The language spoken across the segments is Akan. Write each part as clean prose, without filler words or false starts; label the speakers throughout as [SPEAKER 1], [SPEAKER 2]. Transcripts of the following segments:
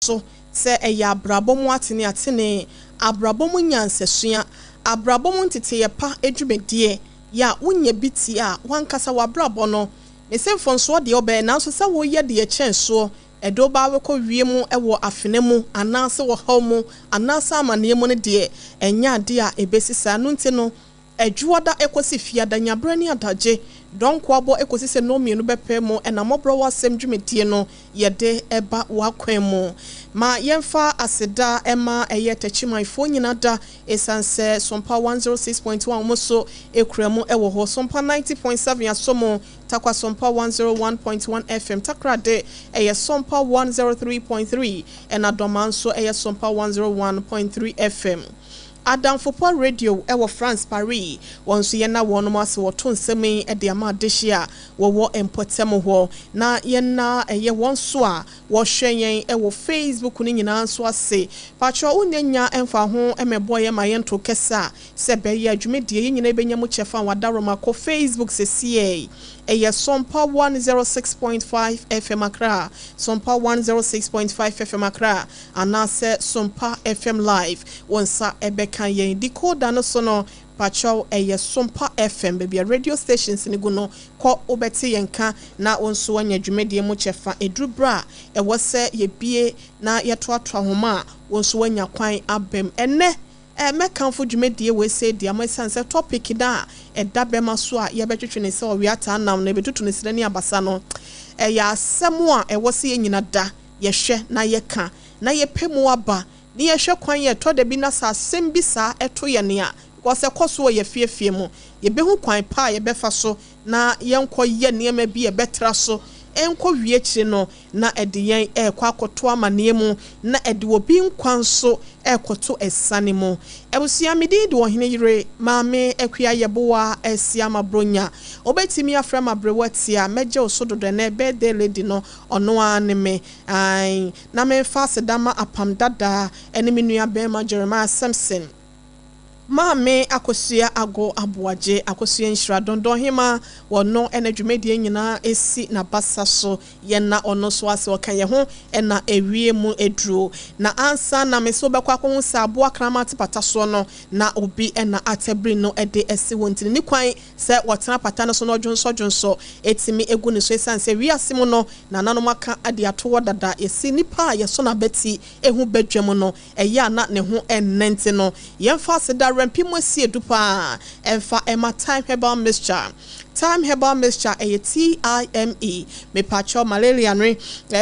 [SPEAKER 1] So sɛ ɛyɛ abrabɔ mu ateneatene, abrabɔ mu nyansasua, abrabɔ mu nteteyɛ pa dwumadie yɛ a wonya bi tie a, w'ankasa w'abrabɔ no, mese mfomsoɔ deɛ wobɛyɛ nanso sɛ woyɛ deɛ ɛkyɛn soɔ, ɛde wo ba bɛkɔ wiem wɔ afena mu anaasɛ ɔhaw mu anaasɛ amaneɛ mu no deɛ, ɛnyɛ adeɛ a ɛbɛsi saa. Ɛno nti no, Adwuada kosi Fiada, nyaberɛ ne adagye, dɔnkoabɔ kosi sɛ nnɔnmienu bɛpɛ mu na mmɔborɔwa asɛm dwumadie no yɛde ba w'akwan mu. Ma yɛmfa aseda ma ɛyɛ Takyimanfoɔ nyina da ɛsiane sɛ Sompa 106.1 wɔn nso kura mu wɔ hɔ, Sompa 90.7 asɔ mu, Tarkwa Sompa 101.1 FM, Takoradi ɛyɛ Sompa 103.3 ɛna Dɔmaa nso ɛyɛ Sompa 101.3 FM. Adamfo Pa Radio wɔ France, Paris, wɔn nso yɛnna wɔnom ase wɔto nsɛm yi de ama adehye a wɔwɔ mpɔtam hɔ. Na yɛnna ɛyɛ wɔn nso a wɔhwɛ yɛn wɔ Facebook no nyinaa nso ase. Patrɔ wo nnya nnya mfa ho mmɛboa yɛn ma yɛnto kɛsɛ a sɛ ɛbɛyɛ a dwumadie yɛn nyinaa bɛnya mu kyɛfa wɔ Adaworoma kɔ Facebook sesiei. Ɛyɛ Sompa 106.5 FM Accra, Sompa 106.5 FM Accra. Anaasɛ Sompa FM Live wo nsa bɛka yɛn decoder no so no, pakyɛw ɛyɛ Sompa FM, baabi a radio stations no gu no, kɔ wobɛte yɛn nka na wo nso woanya dwumadie mu kyɛfa. Ɛduru berɛ a ɛwɔ sɛ yɛbue na yɛtoatoa nhoma a, wo nso woanya kwan aba mu. Ɛnnɛ eh, mɛkamfo dwumadie wei sei de ama ɛsiane sɛ topic no a ɛda bɛma so a yɛbɛtwetwe ne sɛ ɔweataa nam no, yɛbɛtutu ne serɛ ne abasa no, ɛyɛ asɛm a ɛwɔ sɛ yɛn nyina da yɛhwɛ na yɛka, na yɛpɛ mu aba, ne yɛhwɛ kwan yɛ ɛtɔ da bi na sɛ asɛm bi saa ɛto yɛn a, because ɛkɔ so wɔ yɛn afiefie mu, yɛbɛhu kwan pa a yɛbɛfa so na yɛnkɔ yɛ nneɛma bi a ɛbɛtra so ɛnkɔ wie akyire no na ɛde yɛn ɛrekɔ akɔto amanneɛ mu na ɛde obi nkwa nso ɛrekɔto asiane mu. Abusua, me din de Ɔhene Yere Maame Akua Yeboah Asiamah Bronya. Wobɛtumi afrɛ me Aberewa Tia, mɛgye wo so dodo ɛnɛ birthday lady no ɔno ara ne me. Ae, na memfa aseda ma Apam Dada ne me nua barima Jeremiah Simpson. Maame Akosua Ago Aboagye, Akosua Nhyira Dondonhema, wɔno na dwumadie nyinaa si n'abasa so. Yɛnna ɔno nso ase, ɔka yɛn ho na awie mu aduro. Na ansa na me nso wobɛkɔ akɔhu sɛ aboa kraman te pata soɔ no, na obi na atabiri no de asi hɔ nti, ne kwan sɛ wɔtena pata no so na ɔdwonsɔdwonsɔ tumi gu ne so. Esiane sɛ wiase mu no nananom aka de ato hɔ dada, yɛse nipa a yɛsɔ n'abati hu badwam no, ɛyɛ a na ne ho nnɛ nti no, yɛmfa aseda werɛmpe mu asie du paa mfa mma Thyme Herbal Mixture. Thyme Herbal Mixture, ɛyɛ TIME. Mepakyɛw, malaria no,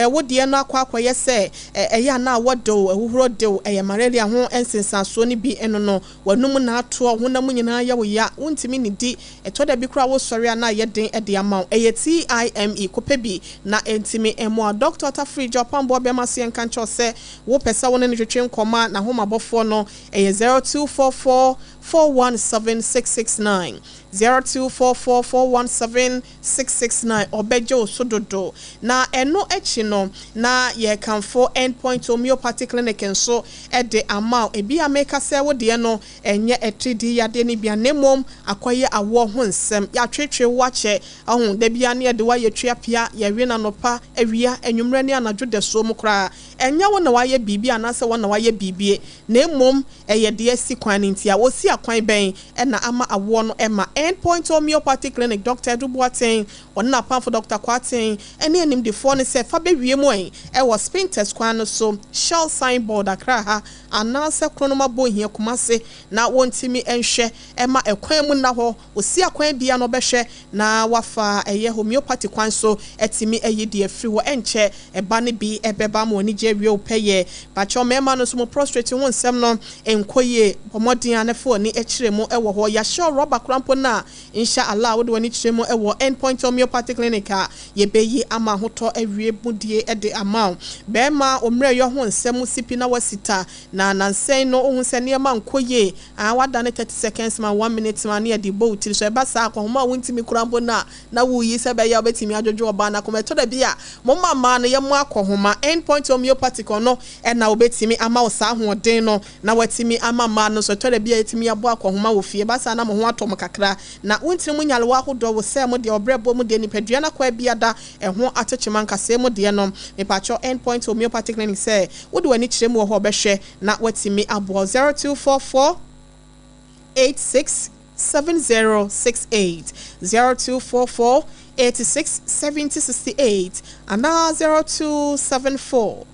[SPEAKER 1] wo deɛ no akɔ akɔyɛ sɛ ɛyɛ a na awɔ de wo, ahuhuro de wo, ɛyɛ malaria ho nsensansoɔ no bi no no. W'anum na atoɔ, wo honam nyinaa yɛ wo ya, wontumi nnidi, ɛtɔ da bi koraa wosɔre a na ayɛ den de ama wo. Ɛyɛ TIME, kɔpɛ bi na ɛntumi mmoa wo. Dɔkta Otafiri Gyapamboa bɛma so yɛnka nkyerɛ wo sɛ wopɛ sɛ wo ne no twetwe nkɔmmɔ a, n'ahomabɔfoɔ no ɛyɛ 0244 417 669. 0244 417 669. Ɔbɛgye wo so dodo. Na ɛno akyi no, na yɛrekamfo End Point Homeopathy Clinic nso de ama wo. Ebi a meka sɛ wo deɛ no, ɛnyɛ atiridii yadeɛ no bi a, na mmom akɔyɛ awoɔ ho nsɛm. Yɛatwetwe wo akyɛ, ahu, da biara ne yɛde wo ayɛ tweapea, yɛwe no anɔpa, awia, anwummerɛ ne anadwo dasuo mu koraa. Ɛnyɛ wo na woayɛ biribi anaasɛ wɔn na wɔayɛ biribi, na mmom ɛyɛ deɛ asi kwan no nti a. Wɔsi akwan bɛn na ama awoɔ no ma? End Point Homeopathy Clinic, Dɔkta Adu Boateng, ɔne n'apamfo Dɔkta Kwarteng ne animdefoɔ no sɛ fa bɛwie mu ɛ wɔ Spintex kwan no so, Shell sign board, Accra ha, anaasɛ Kronom Abohia, Kumasi, na wɔntumi nhwɛ ma ɛkwan mu nna hɔ. Ɔsi akwan biara no ɔbɛhwɛ na wafa ɛyɛ homeopathy kwan so atumi ayi deɛ afiri hɔ. Ɛnkyɛ ɛba no bi ɛbɛba ama w'anigye awie wo pɛyɛ. Pakyɛw mmarima no nso mo prostrate ho nsɛm no nkɔ yie. Bɔ mmɔden ara na fa w'ani kyerɛ mu wɔ hɔ. Yɛahyɛ wo rɔba koraa mpo no a, Insha Allah wode w'ani kyerɛ mu wɔ End Point Homeopathy Clinic a, yɛbɛyi ama ahotɔ awie mu die de ama wo. Barima wo mmerɛyɔ ho nsɛm si pi na woasi ta, na nansa yi no wohu sɛ nneɛma nkɔ yie. Aa wadane 30 seconds ma 1 minute ma ne yɛde bɔ wo tiri so. Ɛba saa a, akɔnhoma a wontumi kura mpo no a na woreyi sɛ ɛbɛyɛ a wobɛtumi adwodwo ɔbaa no akoma. Ɛtɔ da bi a, momma mmaa no yɛmmɔ akɔnhoma. End Point Homeopathic ɔno na obɛtumi ama wo saa ahoɔden no na watumi ama mmaa no nso. Ɛtɔ da bi a yɛtumi abɔ akɔnhoma wɔ fie. Ɛba saa na mo ho atɔ mo kakra. Na wo ntini mu nyarewa ahodoɔ. ahodoɔ wo sɛ mo deɛ ɔbrɛboɔ mu deɛ nipadua no akɔ biada ɛho atekyema nkasɛɛ mu deɛ no, mepakyɛw Endpoint Homeopathic Clinic sɛ wode w'ani kyerɛ mu wɔ hɔ ɔbɛhwɛ na watumi aboa 0244 86 7068, 0244 86 70 68 anaa 0274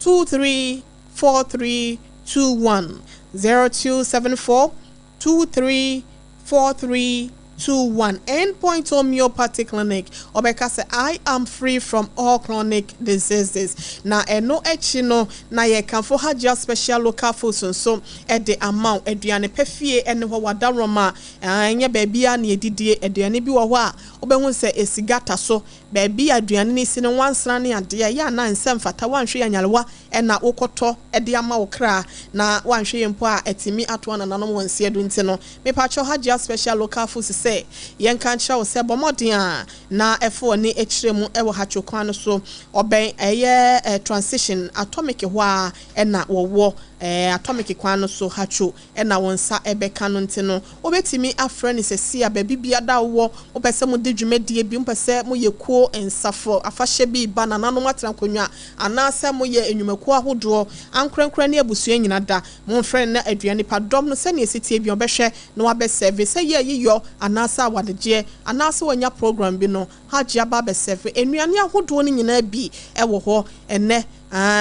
[SPEAKER 1] 23 43 21, 0274 23 43 21. Endpoint Homeopathic Clinic ɔbɛka sɛ, "I am free from all chronic diseases." Na ɛno akyi no na yɛkamfo Hajia Special Local Foods nso ɛde ama wo. Aduane pɛ fie ɛne hɔ wadaroma ɛnyɛ baabi a na yɛdidie. Aduane bi wɔ hɔ a wobɛhu sɛ esi gata so baabi a aduane no si no nwansena ne adeɛ yɛ ana nsɛm fata wanhwɛ yɛ anyarewa ɛna wokɔtɔ ɛde ama wo kra na wanhwɛ yɛ mpo a ɛtumi ato anananom wɔn nseɛ do. Nti no mepakyɛw Hajia Special Local Foods sɛ yɛnka nkyerɛ wo sɛ bɔ mmɔden a na ɛfo w'ani akyerɛ mu ɛwɔ Hatwo kwan no so, ɔbɛn ɛyɛ transition Atomic hɔ a ɛna wɔwɔ Atomic kwan no so Hatwo ɛna wɔn nsa ɛbɛka no. Nti no wobɛtumi afrɛ no sɛsi a baabi bia da wowɔ, wopɛ sɛ mode dwumadie bi, wopɛ sɛ moyɛ kuo nsafo afahyɛ bi ba nananom atena nkonnwa anaasɛ moyɛ nnwumakuo ahodoɔ ankorankora ne abusua nyina da, momfrɛ no na aduane padɔm no sɛnea ɛsi tie bi ɔbɛhwɛ na wabɛserve sɛ yɛ yiyɔ anaasɛ awadegyeɛ anaasɛ wanya program bi no, Hagye aba abɛserve nnuane ahodoɔ no nyinaa bi ɛwɔ hɔ. Ɛnɛ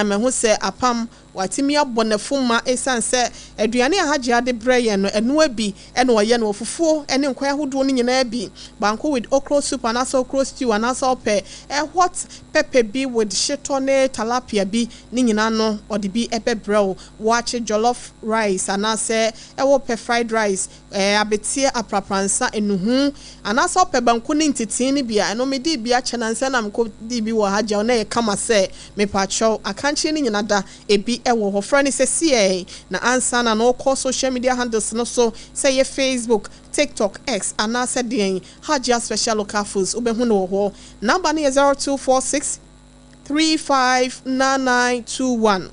[SPEAKER 1] mahu sɛ apam watumi abɔ n'afum ma ɛsiane sɛ aduane a Hagye ade brɛ yɛn no ɛnoa bi ɛna ɔyɛ no wɔ fufuo ne nkwan ahodoɔ no nyinaa bi, banku with okro soup anaasɛ okro stew anaasɛ ɔpɛ hot pepper bi with shitɔ ne tilapia bi ne nyinaa no ɔde bi ɛbɛbrɛ wo. Waakye, jollof rice anaasɛ ɛwɔ pɛ fried rice, abeteɛ aprapransa enuhu anaasɛ ɔpɛ banku ne ntetee no bi a ɛno medi bi akyɛ nansa na mekɔ di bi wɔ Hagye ɔno yɛ kama sɛ mepakyɛw akankye no nyina da ebi ɛwɔ hɔ. Frɛ no sɛ sie na ansa na na ɔkɔ social media handles no so sɛ yɛ Facebook, TikTok, X anaasɛ deɛn, Hajia Special Local Foods wobɛhu no wɔ hɔ. Number no yɛ 0246 359921,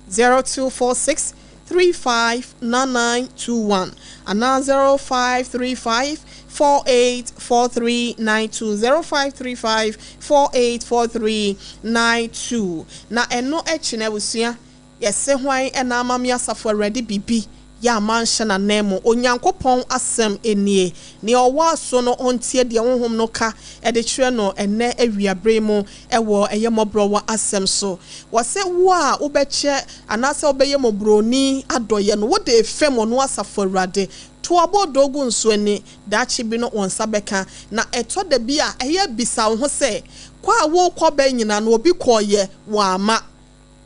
[SPEAKER 1] 0246 359921 anaa 0535 484392, 0535 484392. Na ɛno akyi na abusua yɛsɛ hwan ɛna ama me asafo Awurade bibi yɛ ama nhyɛ n'anan mu. Onyankopɔn asɛm nie: nea ɔwɔ aso no ɔntie deɛ Honhom no ka ɛde kyerɛ no ɛnɛ awiabere mu. Ɛwɔ ɛyɛ mmɔborɔwɔ asɛm so, wɔsɛ wo a wobɛkyɛ anaasɛ wobɛyɛ mmɔborɔni adɔyɛ no, wode fɛm ɔno asafo Awurade to abɔdɔ gu nsuo ani, daakye bi no wɔn nsa bɛka. Na ɛtɔ da bi a ɛyɛ bisa wo ho sɛ kɔ a wokɔ bɛn nyinaa no obi kɔɔyɛ wɔ ama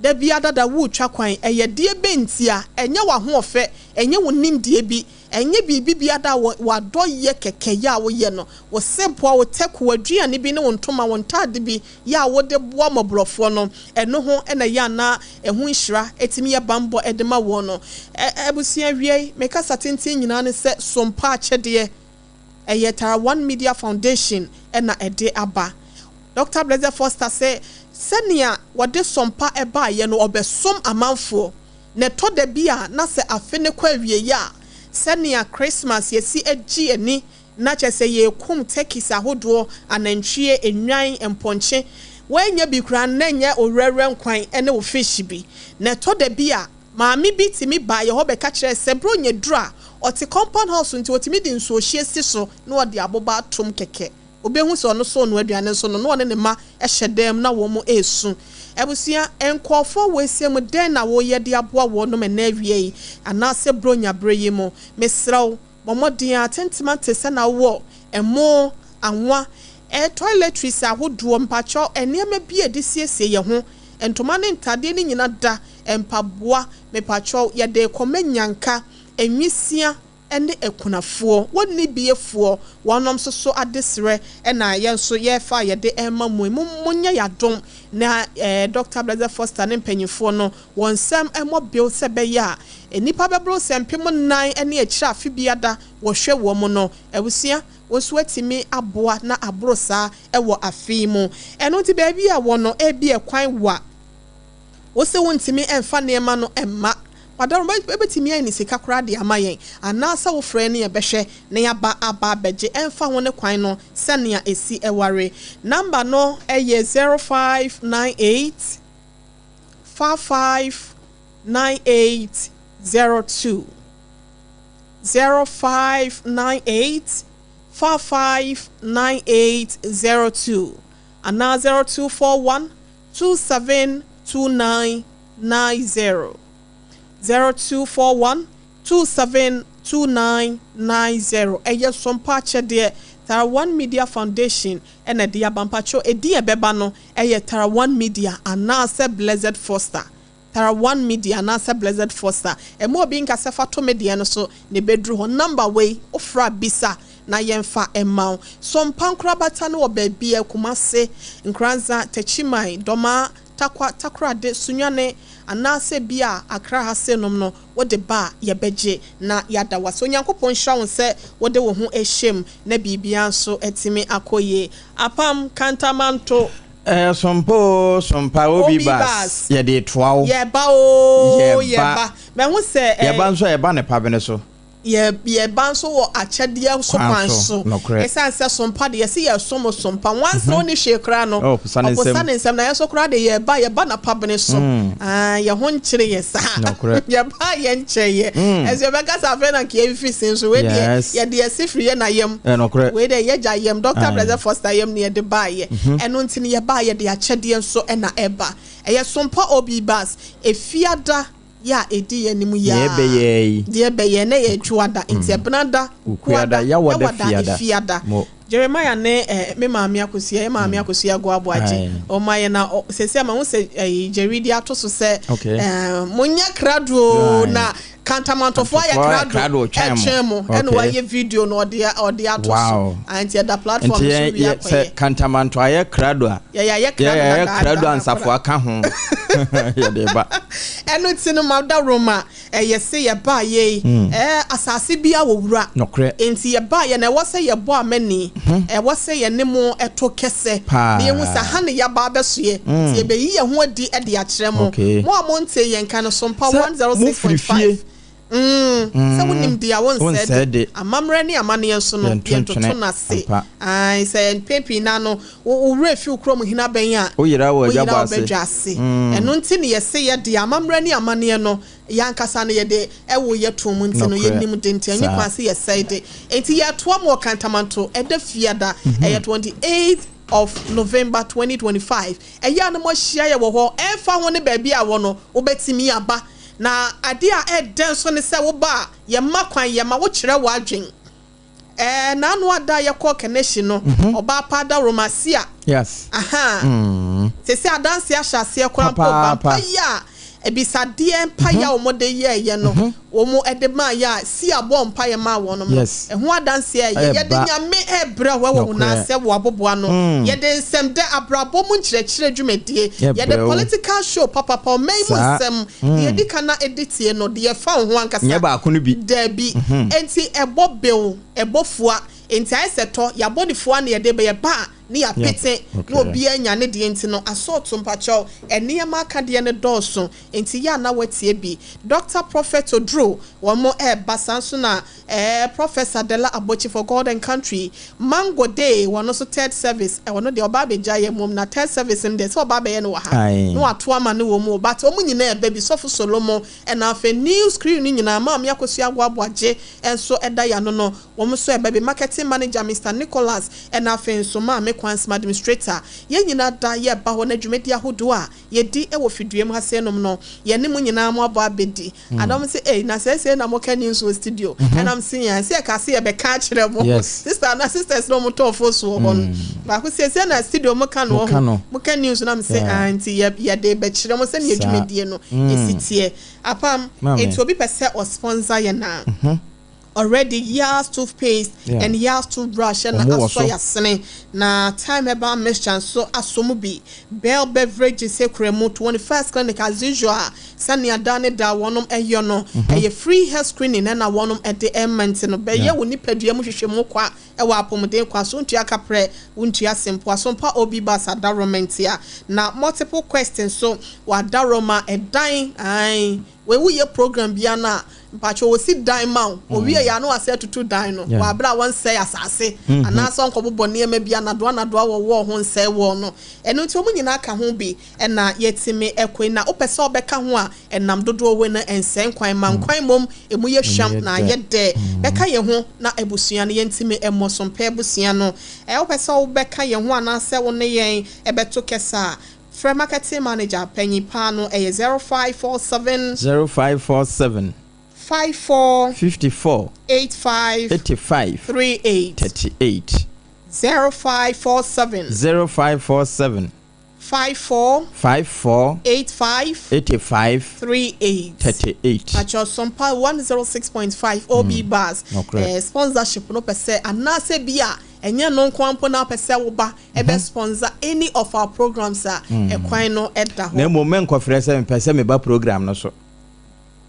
[SPEAKER 1] da bi adada wotwa kwan ɛyɛ deɛ bɛnti a ɛnyɛ w'ahoɔfɛ, ɛnyɛ wo nimdeɛ bi, ɛnyɛ biribi bi ada w'adɔyɛ kɛkɛ yɛ a woyɛ no, wo sempoa, wo tɛko, w'aduane bi ne wo ntoma, wo ntaade bi yɛ a wode boa mmɔborɔfoɔ no, ɛno ho ɛna yɛ ana ɛho nhyira ɛtumi yɛ bambɔ ɛde ma wɔn no. Abusua wie mekasa tenten nyinaa ne sɛ sompa akyɛdeɛ ɛyɛ Tara One Media Foundation ɛna ɛde aba. Dr Blessed Foster sɛ sɛnea wɔde sɔmpa ɛbaayɛ no, ɔbɛsom amanfoɔ na ɛtɔ da bi a na sɛ afe ne kɔ awieeɛ a, sɛnea Christmas yɛsi agyi ani na kyerɛ sɛ yɛkum turkeys ahodoɔ, anantwie, enwan, mpɔnkye, wɔanya bi koraa na nyɛ owurɛwurɛ nkwan ne wo fish bi. Na ɛtɔ da bi a maame bi tumi baa yɛ hɔ bɛka kyerɛ sɛ bronya duru a ɔte compound house nti ɔtumi de nsuohyie si so na ɔde aboba atom kɛkɛ. Obehu sɛ ɔno so ɔno aduane nso no na ɔne ne ma hyɛ dan mu na wɔn esu. Abusua, nkɔɔfoɔ wɔ esia mu dɛn na wɔyɛ de aboa wɔn ɛnɛ awie yi anaasɛ bronya bere yi mu? Mesrɛw bɔ mmɔden a tentema te sɛ na wɔ ɛmo, anwa, toiletries ahodoɔ, mpakyɛw nneɛma bi a yɛde siesie yɛn ho, ntoma ne ntadeɛ ne nyina da, mpaboa, mepakyɛw yɛde kɔmɛ nyanka enwisia ne akunafoɔ wɔnni biefoɔ wɔnom nso so adesrɛ ɛna yɛn nso yɛfa a yɛde ɛma mu mu. Monyɛ yɛadom na Dr Blessed Foster ne mpanyinfoɔ no wɔn nsɛm ɛmɔ bill sɛ bɛyɛ a nnipa bɛboro sɛ 4000 ne akyire afe biada wɔhwɛ wɔn mu no. Abusua, wɔn nso atumi aboa na aboro saa ɛwɔ afe yi mu. Ɛno nti baabi a wɔ no ebi ɛkwan wa wosɛ wontumi ɛmfa nneɛma no ɛmma. Wadaro bɛtumi ayɛ ne sika koraa de ama yɛn, anaasɛ wofrɛ ne yɛbɛhwɛ na yɛaba aba abɛgye. Ɛmfa ho ne kwan no sɛnea ɛsi ɛware. Number no ɛyɛ 0598 55 9802, 0598 55 9802 anaa 0241 272990, 0241 272990. Ɛyɛ Sompa akyɛdeɛ, Tara One Media Foundation ɛna ɛde aba. Mpatwɛ, ɛdin ɛbɛba no ɛyɛ Tara One Media anaasɛ Blessed Foster. Tara One Media anaasɛ Blessed Foster. Ɛmo obi nkasa fa to me deɛ no so na ebɛduru hɔ. Number wei ofra bisa na yɛmfa ɛma wo. Sompa nkorabata no wɔ baabi a Kumase, Nkranza, Techiman, Dɔma, Takwa, Takorade, Sunyane anaasɛ bi a Akra ha se nom no, wode ba a yɛbɛgye na yɛada wase. Onyankopɔn nhyira wo sɛ wode wo ho ahyɛm na biribiara nso atumi akɔ yie. Apam Kantamanto.
[SPEAKER 2] Sompa o, Sompa Obi Bas, yɛde toa wo.
[SPEAKER 1] Yɛba o.
[SPEAKER 2] Yɛba.
[SPEAKER 1] Yɛba mahu sɛ
[SPEAKER 2] Yɛba nso a, yɛba ne pabene so.
[SPEAKER 1] Yɛba nso wɔ akyɛdeɛ so
[SPEAKER 2] kwan
[SPEAKER 1] kwan
[SPEAKER 2] so,
[SPEAKER 1] so.
[SPEAKER 2] Nokorɛ.
[SPEAKER 1] Ɛsiane sɛ Sompa de yɛsi yɛsom Sompa wansa wo ne hwee koraa no,
[SPEAKER 2] Oh, posa ne
[SPEAKER 1] ɔposa
[SPEAKER 2] nsam.
[SPEAKER 1] ne nsɛm na yɛn nso koraa de yɛba napabene so. Ah, yɛn ho nkyere yɛ saa. Yɛba yɛn nkyɛn yɛ ɛnso yɛbɛka sɛ afei na nka yɛmfiri sin so. Wei deɛ yɛde yɛsi firi yɛ na yam.
[SPEAKER 2] Nokorɛ.
[SPEAKER 1] Wei deɛ yɛgya yam, Dr. Blessed Foster yam ne yɛde baayɛ. Ɛno nti no yɛbaa yɛde akyɛdeɛ nso ɛna ɛba. Ɛyɛ Sompa Obi Bas Efiada yɛ a ɛdi yɛn anim
[SPEAKER 2] Deɛ
[SPEAKER 1] yɛ
[SPEAKER 2] ɛbɛyɛ yi.
[SPEAKER 1] Deɛ ɛbɛyɛ na yɛ Dwoada nti Ɛbenada,
[SPEAKER 2] Wukuada,
[SPEAKER 1] Kuada,
[SPEAKER 2] Yawada,
[SPEAKER 1] Yawada,
[SPEAKER 2] Fiada.
[SPEAKER 1] Efiada.
[SPEAKER 2] Mo.
[SPEAKER 1] Jeremiah ne me maame Akosua, yɛ maame Akosua Goaboagye ɔma yɛ na sɛsɛ ama ho sɛ Jerry de ato so sɛ monyɛ krado na Kantamantofoɔ ayɛ
[SPEAKER 2] Kantofoɔ ayɛ
[SPEAKER 1] krado
[SPEAKER 2] krado twɛn mo.
[SPEAKER 1] Ɛtwɛn mo ɛna wayɛ video no ɔde ato so. Ah, nti ɛda platform
[SPEAKER 2] Nti
[SPEAKER 1] so
[SPEAKER 2] yɛn
[SPEAKER 1] wie
[SPEAKER 2] yɛ sɛ
[SPEAKER 1] akɔyɛ
[SPEAKER 2] Kantamanto ayɛ krado a,
[SPEAKER 1] yɛyɛ ayɛ krado
[SPEAKER 2] yɛyɛ
[SPEAKER 1] dadaada
[SPEAKER 2] krado ansafo aka ho yɛde ba.
[SPEAKER 1] Ɛno ti no mada Roma ɛyɛ se yɛbaa yei asase bi a wɔ wura. Nti yɛbaa yɛ na ɛwɔ sɛ yɛbɔ amani, ɛwɔ sɛ yɛne mo ɛto kɛsɛ
[SPEAKER 2] Paa.
[SPEAKER 1] Na yɛhu sɛ ha ne yɛaba abɛsoɛ nti yɛbɛyi yɛn ho adi de akyerɛ mo. Mo a monte yɛn ka no, Sompa
[SPEAKER 2] Sɛ mofiri
[SPEAKER 1] 106.5
[SPEAKER 2] fie.
[SPEAKER 1] Sɛ wonim deɛ a wonsɛ
[SPEAKER 2] Wonsɛ
[SPEAKER 1] de
[SPEAKER 2] de.
[SPEAKER 1] Amammerɛ ne amanneɛ nso no
[SPEAKER 2] Yɛnto
[SPEAKER 1] yɛntoto
[SPEAKER 2] ntwene.
[SPEAKER 1] no ase.
[SPEAKER 2] Ampa.
[SPEAKER 1] Ae, sɛ mpɛn pii na no wo werɛ fi wo kurom hena bɛn a,
[SPEAKER 2] Woyera wɔ
[SPEAKER 1] woyera
[SPEAKER 2] agya bɔ ase.
[SPEAKER 1] wobɛdwa ase. Ɛno nti ne yɛse yɛde amammerɛ ne amanneɛ no yɛankasa no yɛde ɛwo yɛ tom nti no yɛnim de nti ɛnyɛ kwan sɛ yɛsɛe de. Nti yɛtoa mu wɔ Kantamanto ɛda Fiada, ɛyɛ 28th of November 2025. Ɛyɛ a no mo ahyia yɛ wɔ hɔ. Ɛmfa ho ne baabi a wɔ no, wobɛtumi aba. Na adeɛ a ɛdɛn nso ne sɛ woba a, yɛma kwan, yɛma wokyerɛ w'adwen. N'ano ada a yɛkɔ Kaneshie no, ɔbaa pa da Romasia. Aha. Sɛ adanse ahyɛ aseɛ koraa mpo ba mpaeɛ a ebisadeɛ mpaeɛ a wɔn de yɛɛyɛ no, wɔn de maa yɛ a si abɔ mpaeɛ maa wɔn no, ɛho adanseɛ yɛ yɛde Nyame ɛbrɛ hɔ ɛwɔ wɔn ase wɔ aboboa no. Yɛde nsɛm dɛ abrabɔ mu nkyerɛkyerɛ dwumadie, yɛde political show papapa, ɔman mu nsɛm deɛ edi kan na edi tie no deɛ ɛfa wo ho ankasa.
[SPEAKER 2] Nyɛ baako no bi.
[SPEAKER 1] Daabi. Nti ɛbɔ bill ɛbɔ fua nti ayɛ sɛ tɔ yɛabɔ ne fua na yɛde bɛyɛ ba a ne yɛapete na obiara nya ne deɛ. Nti no asɔɔto mpakyɛw nneɛma akadeɛ no dɔɔso nti yɛ a na watie bi. Dr Prophet Oduro wɔn mo ɛɛba saa nso na Professor Dela Abokyi for God and Country Mango Day wɔn nso third service. Ɛwɔ no deɛ ɔba abɛgya yɛ mom na third service no deɛ sɛ ɔba abɛyɛ no wɔ ha na wato ama no wɔ mu, but wɔn nyinaa ɛbɛ bi. Sɔfo Solomo ɛna afei new screen no nyinaa Maame Akosua Agoaboagye nso ɛda yɛ ano no wɔn nso ɛbɛ bi. Marketing manager Mr Nicholas ɛna afei nso Maame Kwansma administrator. Yɛn nyinaa da yɛba hɔ na dwumadi ahodoɔ a yɛdi wɔ fidua mu ha sɛ nom no yɛne mu nyinaa mo abɔ abɛdi adɔm sɛ ei na sɛsɛ na moka news wɔ studio ɛnam se yɛn sɛ yɛka se yɛbɛka akyerɛ mo. Sister na sisters na ɔmo tɔn fo so wɔ hɔ no baako sɛ sɛ na studio mo ka no wɔ ho moka news nam sɛ ah, nti yɛde bɛkyerɛ mo sɛnea dwumadie no ɛsi teɛ. Apam nti obi pɛ sɛ ɔsponsor yɛn a, already Yas toothpaste and Yas toothbrush ɛna asɔ yasene na Time Herbal Mixture nso asɔ mu bi. Bell Beverages ekura mu. 21st Clinic, as usual, sɛnea da ne da wɔnom ɛyɛ no, ɛyɛ free health screening ɛna wɔnom ɛde ɛma nti no bɛyɛ wɔ nipadua mu hwehwɛ mu kwa. Ɛwɔ apɔmuden kwan so, wontua kaprɛ, wontua sempo, asompa obi bus adaworoma ntia. Na Multiple Quest nso wɔ adaworoma ɛdan, ae, wei woyɛ program bia no a, mpakyɛ wɔsi dan ma wo, owie yɛ a na wasɛ atutu dan no, wɔ abere a wɔnsɛe asase, anaasɛ ɔnkɔbobɔ nneɛma bi anadoa anadoa wɔ wɔɔ ho nsɛe wɔɔ no. Ɛno nti wɔn nyinaa ka ho bi na yɛtumi kɔ yi. Na wopɛ sɛ wobɛka ho a, ɛnam dodoɔ wei no ɛnsɛe nkwan ma nkwan mmom ɛmu yɛ hwam na ayɛ dɛ. Bɛka yɛn ho na abusua no yɛntumi mmɔ so mpɛ abusua no. Wopɛ sɛ wobɛka yɛn ho anaasɛ wo ne yɛn bɛto kɛsɛ a, frɛ marketing manager panyin paa no, ɛyɛ 0547.
[SPEAKER 2] 0547.
[SPEAKER 1] 54.
[SPEAKER 2] 54.
[SPEAKER 1] 85.
[SPEAKER 2] 85.
[SPEAKER 1] 38.
[SPEAKER 2] 38.
[SPEAKER 1] 0547.
[SPEAKER 2] 0547.
[SPEAKER 1] 54.
[SPEAKER 2] 54.
[SPEAKER 1] 85.
[SPEAKER 2] 85.
[SPEAKER 1] 38.
[SPEAKER 2] 38.
[SPEAKER 1] Pacho Sompa 106.5 OB Bars.
[SPEAKER 2] Nokorɛ.
[SPEAKER 1] Sponsorship no pɛ sɛ anaasɛ bi a ɛnyɛ no nko ara mpo na wopɛ sɛ woba ɛbɛ sponsor any of our programs a, ɛkwan no ɛda hɔ.
[SPEAKER 2] Na mmom menkɔfrɛ sɛ mepɛ sɛ meba program no so.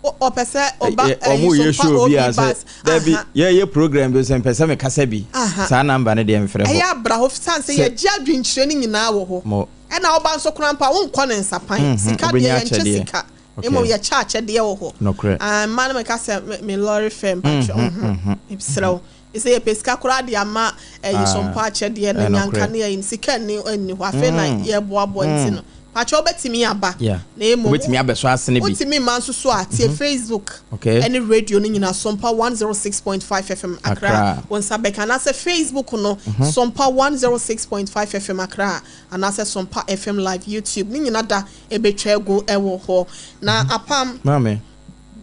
[SPEAKER 1] Ɔpɛ sɛ ɔba
[SPEAKER 2] Ɔmo
[SPEAKER 1] ɛyi
[SPEAKER 2] yɛ
[SPEAKER 1] Sompa
[SPEAKER 2] show
[SPEAKER 1] OB
[SPEAKER 2] bi a sɛ
[SPEAKER 1] Bars.
[SPEAKER 2] dabi yɛyɛ program bi sɛ mepɛ sɛ mekasa bi. Saa number no deɛ mfrɛ
[SPEAKER 1] Ɛyɛ
[SPEAKER 2] hɔ.
[SPEAKER 1] abra hɔ san sɛ
[SPEAKER 2] Sɛ
[SPEAKER 1] yɛgye adwenkyerɛ no nyinaa wɔ hɔ.
[SPEAKER 2] Mo.
[SPEAKER 1] Ɛna woba nso koraa mpo a wonkɔ ne nsapan. Sika deɛ
[SPEAKER 2] Wobɛnya
[SPEAKER 1] yɛnkyɛ
[SPEAKER 2] akyɛdeɛ.
[SPEAKER 1] sika. Mmom yɛkyɛ akyɛdeɛ wɔ hɔ.
[SPEAKER 2] Nokorɛ.
[SPEAKER 1] Ah, mma no meka sɛ me lɔre fɛ mpakyɛ. Mesrɛ wo. Sɛ yɛpɛ sika koraa de ama ɛyi Sompa akyɛdeɛ no nyanka ne ɛyi sika nni nni hɔ. Afei na yɛboaboa nti no. Pakyɛ wobɛtumi aba. Na mmom
[SPEAKER 2] Wobɛtumi abɛsɔ asene bi.
[SPEAKER 1] Wotumi mma nso so a tie Facebook ɛne radio no nyinaa Sompa 106.5 FM Accra.
[SPEAKER 2] Accra.
[SPEAKER 1] Wo nsa bɛka anaasɛ Facebook no Sompa 106.5 FM Accra anaasɛ Sompa FM Live YouTube ne nyinaa da ɛbɛtwa agu ɛwɔ hɔ. Na apam,
[SPEAKER 2] Maame.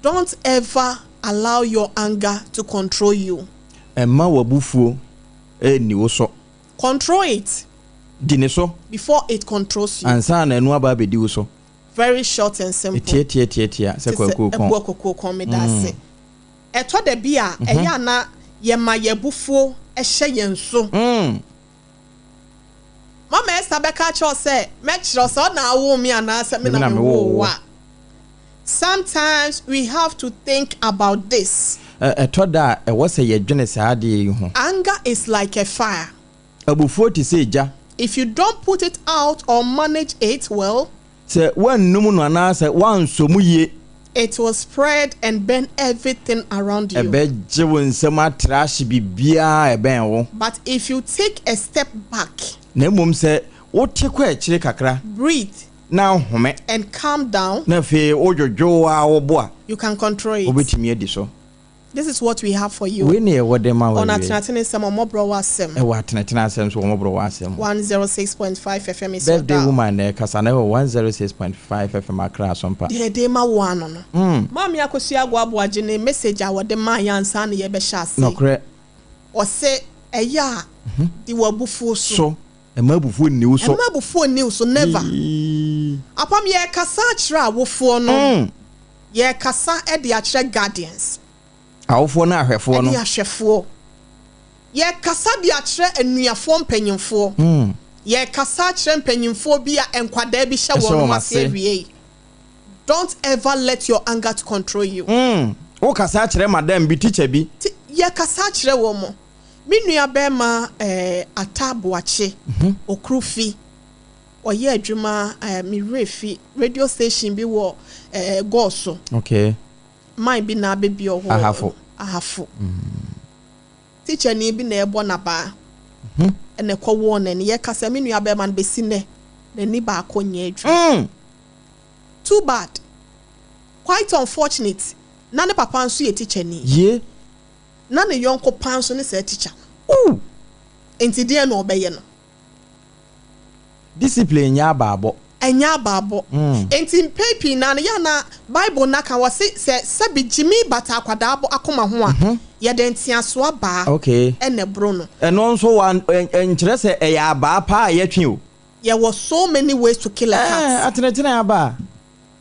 [SPEAKER 1] Don't ever allow your anger to control you.
[SPEAKER 2] Ɛmma w'abufuo ɛnni wo so.
[SPEAKER 1] Control it.
[SPEAKER 2] Di ne so.
[SPEAKER 1] Before it controls you.
[SPEAKER 2] Ansa na ɛno aba abɛdi wo so.
[SPEAKER 1] Very short and simple.
[SPEAKER 2] Etiatiatiatia sɛ
[SPEAKER 1] Te sɛ
[SPEAKER 2] kwakuo kɔn.
[SPEAKER 1] ɛboa kwakuo kɔn meda ase. Ɛtɔ da bi a ɛyɛ ana yɛma yɛn abufuo ɛhyɛ yɛn so. Mama Esther bɛka akyerɛ wo sɛ mɛkyerɛ wo sɛ ɔna awo me anaasɛ me na mewoo wo a. Sometimes we have to think about this.
[SPEAKER 2] Ɛtɔ da a ɛwɔ sɛ yɛdwene saa adeɛ yi ho.
[SPEAKER 1] Anger is like a fire.
[SPEAKER 2] Abufuo te sɛ egya.
[SPEAKER 1] If you don't put it out or manage it well,
[SPEAKER 2] Sɛ woannum no anaasɛ woansɔ mu yie,
[SPEAKER 1] it will spread and burn everything around you.
[SPEAKER 2] Ɛbɛgye wo nsam atra ahye biribiara a ɛbɛn wo.
[SPEAKER 1] But if you take a step back,
[SPEAKER 2] Na mmom sɛ wote kɔ akyire kakra,
[SPEAKER 1] breathe,
[SPEAKER 2] na ahome,
[SPEAKER 1] and calm down,
[SPEAKER 2] na afei wodwodwo a wo bo a,
[SPEAKER 1] you can control it.
[SPEAKER 2] Wobɛtumi adi so.
[SPEAKER 1] This is what we have for you.
[SPEAKER 2] Wei ne yɛwɔ de ma wo
[SPEAKER 1] On
[SPEAKER 2] awie.
[SPEAKER 1] Atenatene Nsɛm, Ɔmmɔborɔ Wɔ Asɛm.
[SPEAKER 2] Ɛwɔ Atenatene Asɛm so, Ɔmmɔborɔ Wɔ Asɛm.
[SPEAKER 1] 106.5 FM is your
[SPEAKER 2] Birthday
[SPEAKER 1] dial.
[SPEAKER 2] woman na ɛkasa na ɛwɔ 106.5 FM Accra Asompa.
[SPEAKER 1] Deɛ yɛde ma wo ano no. Maame Akosua Agoaboagye ne message a wɔde maa yɛn ansa na yɛbɛhyɛ ase.
[SPEAKER 2] Nokorɛ.
[SPEAKER 1] Ɔse ɛyɛ a di w'abufuo so.
[SPEAKER 2] So. Ɛmma abufuo nni wo so.
[SPEAKER 1] Ɛmma abufuo nni wo so, never. Apam, yɛrekasa akyerɛ awofoɔ no. Yɛrekasa de akyerɛ guardians.
[SPEAKER 2] Awofoɔ ne ahwɛfoɔ no.
[SPEAKER 1] Ɛne ahwɛfoɔ. Yɛrekasa de akyerɛ anuafoɔ mpanyinfoɔ. Yɛrekasa akyerɛ mpanyinfoɔ bi a nkwadaa bi hyɛ wɔn ho ase awie. Don't ever let your anger to control you.
[SPEAKER 2] Wokasa akyerɛ madam bi, teacher bi.
[SPEAKER 1] Yɛkasa akyerɛ wɔn mo. Me nua bɛrima Ata Boakye, Okurufi, ɔyɛ adwuma me werɛ fi radio station bi wɔ Gɔɔso. Man bi na abɛbi wɔ hɔ.
[SPEAKER 2] Ahafo.
[SPEAKER 1] Ahafo. Teacher ni bi na ɛbɔ n'abaa. Ɛna ɛkɔ wɔɔ n'ani. Yɛkasa me nua bɛrima no bɛsi nnɛ n'ani baako nyɛ adwuma. Too bad. Quite unfortunate. Na ne papa nso yɛ teacher ni.
[SPEAKER 2] Yie.
[SPEAKER 1] Na ne yɔnko paa nso ne saa teacher no. Nti deɛ na ɔbɛyɛ no?
[SPEAKER 2] Discipline nyɛ abaabɔ.
[SPEAKER 1] Ɛnyɛ abaabɔ. Nti mpɛn pii naa no yɛ na Bible na ka wɔ se sɛ sɛbi gyimi bata akwadaa bɔ akoma ho a, yɛde nteasoɔ abaa ɛna ɛboro no.
[SPEAKER 2] Ɛno nso wa nkyerɛ sɛ ɛyɛ abaa paa a yɛtwe o.
[SPEAKER 1] Yɛwɔ so many ways to kill a cat.
[SPEAKER 2] Atenetene abaa.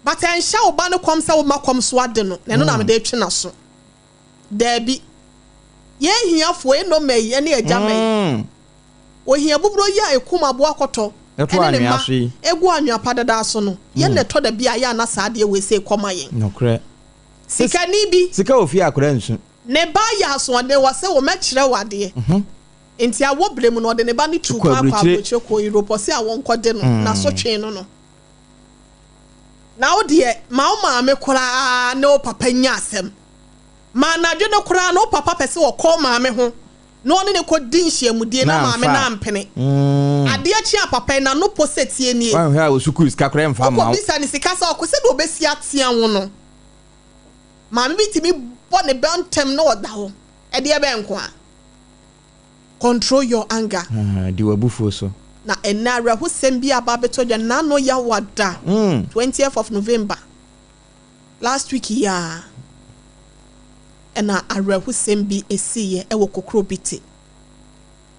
[SPEAKER 1] But ɛnhyɛ wo ba no kɔm sɛ woma kɔm so ade no, na ɛno na mede retwe n'aso. Daabi. Yɛn hiafoɔ, ɛnɔma yi ne agyama yi. Ohia buburo yi a ekum aboa kɔtɔ
[SPEAKER 2] Ɛto
[SPEAKER 1] ɛne ne
[SPEAKER 2] anwea
[SPEAKER 1] mma
[SPEAKER 2] so yi.
[SPEAKER 1] egu anwea pa dada so no, yɛn na ɛtɔ da bi a yɛ ana saa adeɛ wei sɛ kɔma yɛn.
[SPEAKER 2] Nokorɛ.
[SPEAKER 1] Sikani bi.
[SPEAKER 2] Sika wɔ fie akora nsu.
[SPEAKER 1] Ne ba yɛ asoɔden wɔ sɛ wɔmɛkyerɛ wo adeɛ. Nti awɔ berɛ mu no, ɔde ne ba no tuu
[SPEAKER 2] Kɔ
[SPEAKER 1] kwan kɔ
[SPEAKER 2] aburokyire.
[SPEAKER 1] aburokyire kɔɔ Europe. Ɔse a wɔnkɔde no, n'asotwee no no. Na wo deɛ, ma wo maame koraa ne wo papa nya asɛm. Ma anadwo no koraa no, wo papa pɛ sɛ ɔkɔ wo maame ho na ɔne no kɔdi nhyiamudie na
[SPEAKER 2] Na
[SPEAKER 1] maame
[SPEAKER 2] amfa
[SPEAKER 1] no
[SPEAKER 2] a.
[SPEAKER 1] ampene. Adeɛ kye a papa yi, n'ano po sɛ tie nie.
[SPEAKER 2] Woanhwɛ a wo sukuu sika koraa ɛmfa mma wo.
[SPEAKER 1] Wokɔbisa no sika sɛ ɔkɔ, sɛdeɛ ɔbɛsi atea wo no. Maame bi tumi bɔ ne bɛ ntɛm na ɔda hɔ. Ɛdeɛ bɛn nko a? Control your anger.
[SPEAKER 2] Ah, di w'abufuo so.
[SPEAKER 1] Na ɛnnɛ awerɛhosɛm bi aba abɛtɔ dwa, Nano Yawada, 20th of November, last week yi ara, ɛna awerɛhosɛm bi esiiɛ ɛwɔ Kokrobite.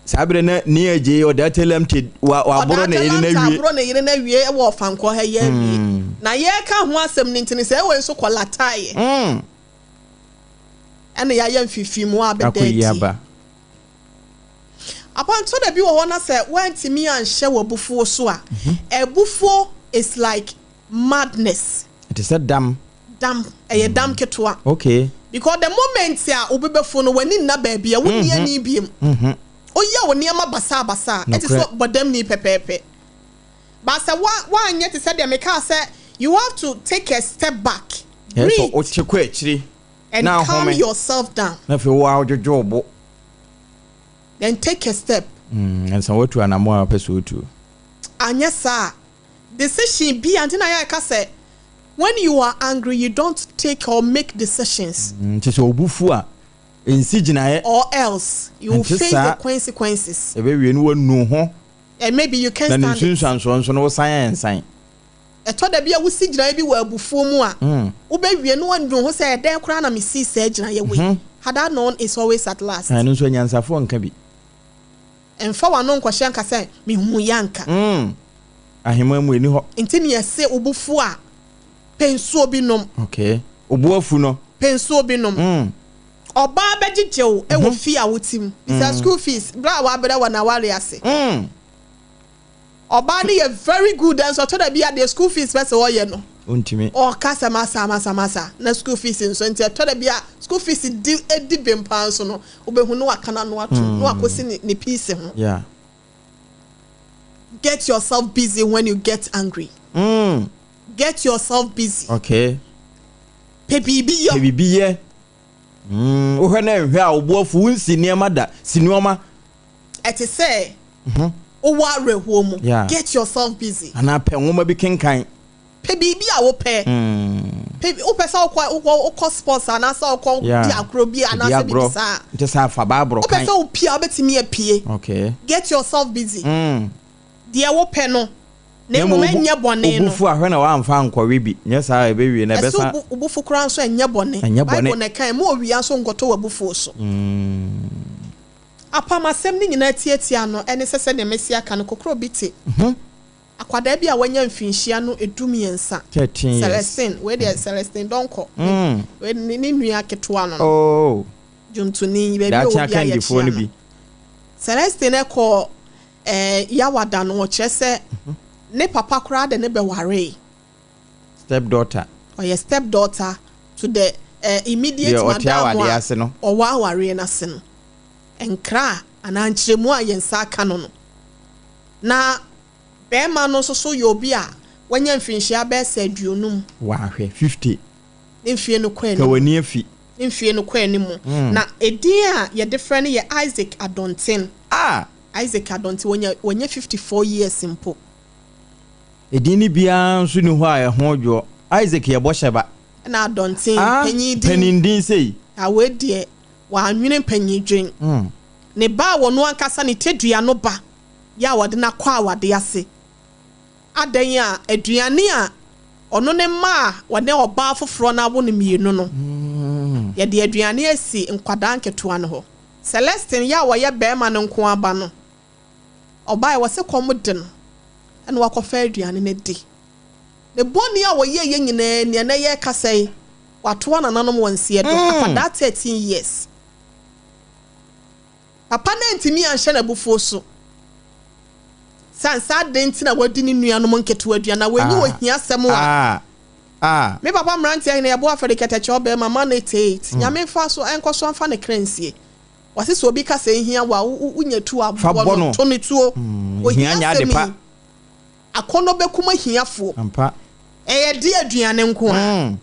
[SPEAKER 2] Saa berɛ na Nia Agyei Odartey Lamptey wa waboro ne
[SPEAKER 1] Odartey
[SPEAKER 2] yere no
[SPEAKER 1] Lamptey
[SPEAKER 2] awie.
[SPEAKER 1] aboro ne yere no awie wɔ Ɔfankɔ ha yi awie. Na yɛreka ho asɛm no nti no, sɛ ɛwei nso kɔlataeɛ. Ɛna yɛayɛ mfimfinimu a abɛda
[SPEAKER 2] Akɔyi
[SPEAKER 1] adi.
[SPEAKER 2] aba.
[SPEAKER 1] Apanto da bi wɔ hɔ na sɛ woantumi anhyɛ w'abufuo so a, abufuo is like madness.
[SPEAKER 2] Ɛte sɛ dam.
[SPEAKER 1] Dam, ɛyɛ dam ketewa. Because the moment a obi bɛfu no, w'ani nna baabi a, wonni ani biem. Woyɛ wo nneɛma basabasa a, ɛte sɛ bɔdamni pɛpɛɛpɛ. But sɛ woanyɛ te sɛ deɛ mekaa sɛ you have to take a step back,
[SPEAKER 2] Ɛsɛ
[SPEAKER 1] breathe.
[SPEAKER 2] wote kɔ akyiri.
[SPEAKER 1] And
[SPEAKER 2] Na
[SPEAKER 1] calm
[SPEAKER 2] ahome.
[SPEAKER 1] yourself down.
[SPEAKER 2] Na afei wo ara wodwodwo wo bo.
[SPEAKER 1] Then take a step.
[SPEAKER 2] Ansa woatu anammɔn a wopɛ sɛ wotu.
[SPEAKER 1] Anyɛ saa a, decision bi a, nti na yɛka sɛ when you are angry you don't take or make decisions.
[SPEAKER 2] Nti sɛ wo bo fu a, nsi gyinaeɛ.
[SPEAKER 1] Or else you will
[SPEAKER 2] Ɛnte
[SPEAKER 1] face
[SPEAKER 2] saa.
[SPEAKER 1] the consequences.
[SPEAKER 2] Ɛbɛwie no woanu wo ho.
[SPEAKER 1] And maybe you can't
[SPEAKER 2] Na ne
[SPEAKER 1] stand it.
[SPEAKER 2] nsunsuansoɔ nso no wosan a ɛnsan.
[SPEAKER 1] Ɛtɔ da bi a wusi gyinae bi wɔ abufuo mu a, wobɛwie na woanu wo ho sɛ, 'Ɛdɛn koraa na mesii saa gyinaeɛ wei? Had I known is always at last.
[SPEAKER 2] Ɛno nso anyansafoɔ nka bi.
[SPEAKER 1] Mfa w'ano nkɔhyɛ nka sɛ, Mehuiɛ anka.
[SPEAKER 2] Ahemman mu, ɛnni hɔ.
[SPEAKER 1] Nti na yɛse wo bo fu a, pɛ nsuo bi nom.
[SPEAKER 2] Okay. Wo bo afu no.
[SPEAKER 1] Pɛ nsuo bi nom. Ɔbaa bɛgyegye wo wɔ fie a wote mu. Bisa school fees, berɛ a woabrɛ wɔ n'awareɛ ase. Ɔbaa no yɛ very good nso ɔtɔ da bi a deɛ school fees pɛ sɛ ɔyɛ no
[SPEAKER 2] Ɔntumi.
[SPEAKER 1] Ɔka sɛ masa masa masa na school fees nso nti ɛtɔ da bi a school fees di di bem paa nso no wobɛhu na waka n'ano atom na wakɔsi ne ne piece ho.
[SPEAKER 2] Yeah.
[SPEAKER 1] Get yourself busy when you get angry. Get yourself busy.
[SPEAKER 2] Okay.
[SPEAKER 1] Pɛ biribi yɔ.
[SPEAKER 2] Pɛ biribi yɛ. Wohwɛ na nhwɛ a wo bo afu wonsi nneɛma da si nneɛma.
[SPEAKER 1] Ɛte sɛ wowɔ awerɛhoɔ mu. Get yourself busy.
[SPEAKER 2] Anaa pɛ nwoma bi kenkan.
[SPEAKER 1] Pɛ biribi a wopɛ. Pɛ wopɛ sɛ wokɔ wokɔ wokɔ sports anaasɛ wokɔ di agorɔ bi anaasɛ biribi saa.
[SPEAKER 2] Nti sɛ afa baaboro
[SPEAKER 1] kan. Wopɛ sɛ wopie a wobɛtumi apue.
[SPEAKER 2] Okay.
[SPEAKER 1] Get yourself busy. Deɛ wopɛ no na mmom ɛnyɛ bɔne no.
[SPEAKER 2] Wo bo fu a hwɛ na woamfa ankɔwe bi nyɛ saa a ɛbɛwie no ɛbɛsa.
[SPEAKER 1] Ɛsɛ wo bo fu koraa nso ɛnyɛ bɔne.
[SPEAKER 2] Ɛnyɛ bɔne.
[SPEAKER 1] Bible na ɛka mma owia nso nkɔtɔ w'abufuo so. Apam asɛm no nyinaa tiatia no ne sɛ sɛdeɛ masi aka no, kokorɔ bi te akwadaa bi a wanya mfinhyia no dumiɛnsa,
[SPEAKER 2] 13 years.
[SPEAKER 1] Celestine, wei deɛ Celestine Donkor, wei ne ne nua ketewa no no,
[SPEAKER 2] Oh,
[SPEAKER 1] dwomtoni, baabi a
[SPEAKER 2] daakye
[SPEAKER 1] ɔwɔ biara
[SPEAKER 2] akandifoɔ
[SPEAKER 1] yɛkyea
[SPEAKER 2] no
[SPEAKER 1] no.
[SPEAKER 2] bi.
[SPEAKER 1] Celestine kɔɔ eh, Yawada no, ɔkyerɛ sɛ ne papa koraa de ne bɛwaree.
[SPEAKER 2] Step daughter.
[SPEAKER 1] Ɔyɛ step daughter to the eh, immediate
[SPEAKER 2] Deɛ ɔte
[SPEAKER 1] madam
[SPEAKER 2] awadeɛ
[SPEAKER 1] a
[SPEAKER 2] ase no.
[SPEAKER 1] ɔwɔ awareɛ no ase no. Nkra anaa nkyerɛmu a yɛn nsa aka no no. Na barima no nso so yɛ obi a wanya mfirinhyia bɛyɛ sɛ aduonum.
[SPEAKER 2] Wahwɛ, 50.
[SPEAKER 1] Ne mfie no kɔ
[SPEAKER 2] Ka
[SPEAKER 1] anim.
[SPEAKER 2] w'ani afi.
[SPEAKER 1] Ne mfie no kɔ anim. Na edin a yɛde frɛ no yɛ Isaac Adonten.
[SPEAKER 2] Ah!
[SPEAKER 1] Isaac Adonten, wanya, wanya 54 years mpo.
[SPEAKER 2] Edin no biara nso nni hɔ a ɛho dwoɔ. Isaac yɛ bɔhyɛ ba.
[SPEAKER 1] Ɛna Adonten,
[SPEAKER 2] Ah,
[SPEAKER 1] panyin din.
[SPEAKER 2] panin din sei.
[SPEAKER 1] Ah, wei deɛ, wannwene panyin dwen. Ne ba a ɔno ankasa ne tadua no ba yɛ a wɔde no akɔ awade ase. Adɛn a aduane a ɔno ne mma a wɔne ɔbaa foforɔ no awo no mmienu no, yɛde aduane asi nkwadaa nketewa no hɔ. Celestine yɛ a ɔyɛ barima no nko ara ba no, ɔbaeɛ wɔse kɔm de no ɛna wakɔfa aduane no adi. Ne bɔne a ɔyɛeɛ nyinaa ni, ɛnɛ yɛrekasa yi, watoa nananom wɔ nseɛ do, akwadaa 13 years. Papa no antumi anhyɛ n'abufuo so. Sane sɛ adɛn nti na wadi ne nuanom nketewa aduane na wɔanyi ohiasɛm a. Me papa mmeranteɛ hene yɛbɔ afɔre kɛtɛkyɛ ɔbarima man 88 Nyame mfa so ɛnkɔ so mfa ne kra nsie. Wɔse sɛ obi ka sɛ ehia wo a, wonya tuo a,
[SPEAKER 2] Fa
[SPEAKER 1] bɔ
[SPEAKER 2] bɔ
[SPEAKER 1] no,
[SPEAKER 2] no.
[SPEAKER 1] to no tuo.
[SPEAKER 2] Hia
[SPEAKER 1] Ohia
[SPEAKER 2] nyɛ ade
[SPEAKER 1] asɛm
[SPEAKER 2] pa.
[SPEAKER 1] yi, akɔnnɔ bɛkum ahiafoɔ.
[SPEAKER 2] Ampa.
[SPEAKER 1] Ɛyɛ de aduane nko a.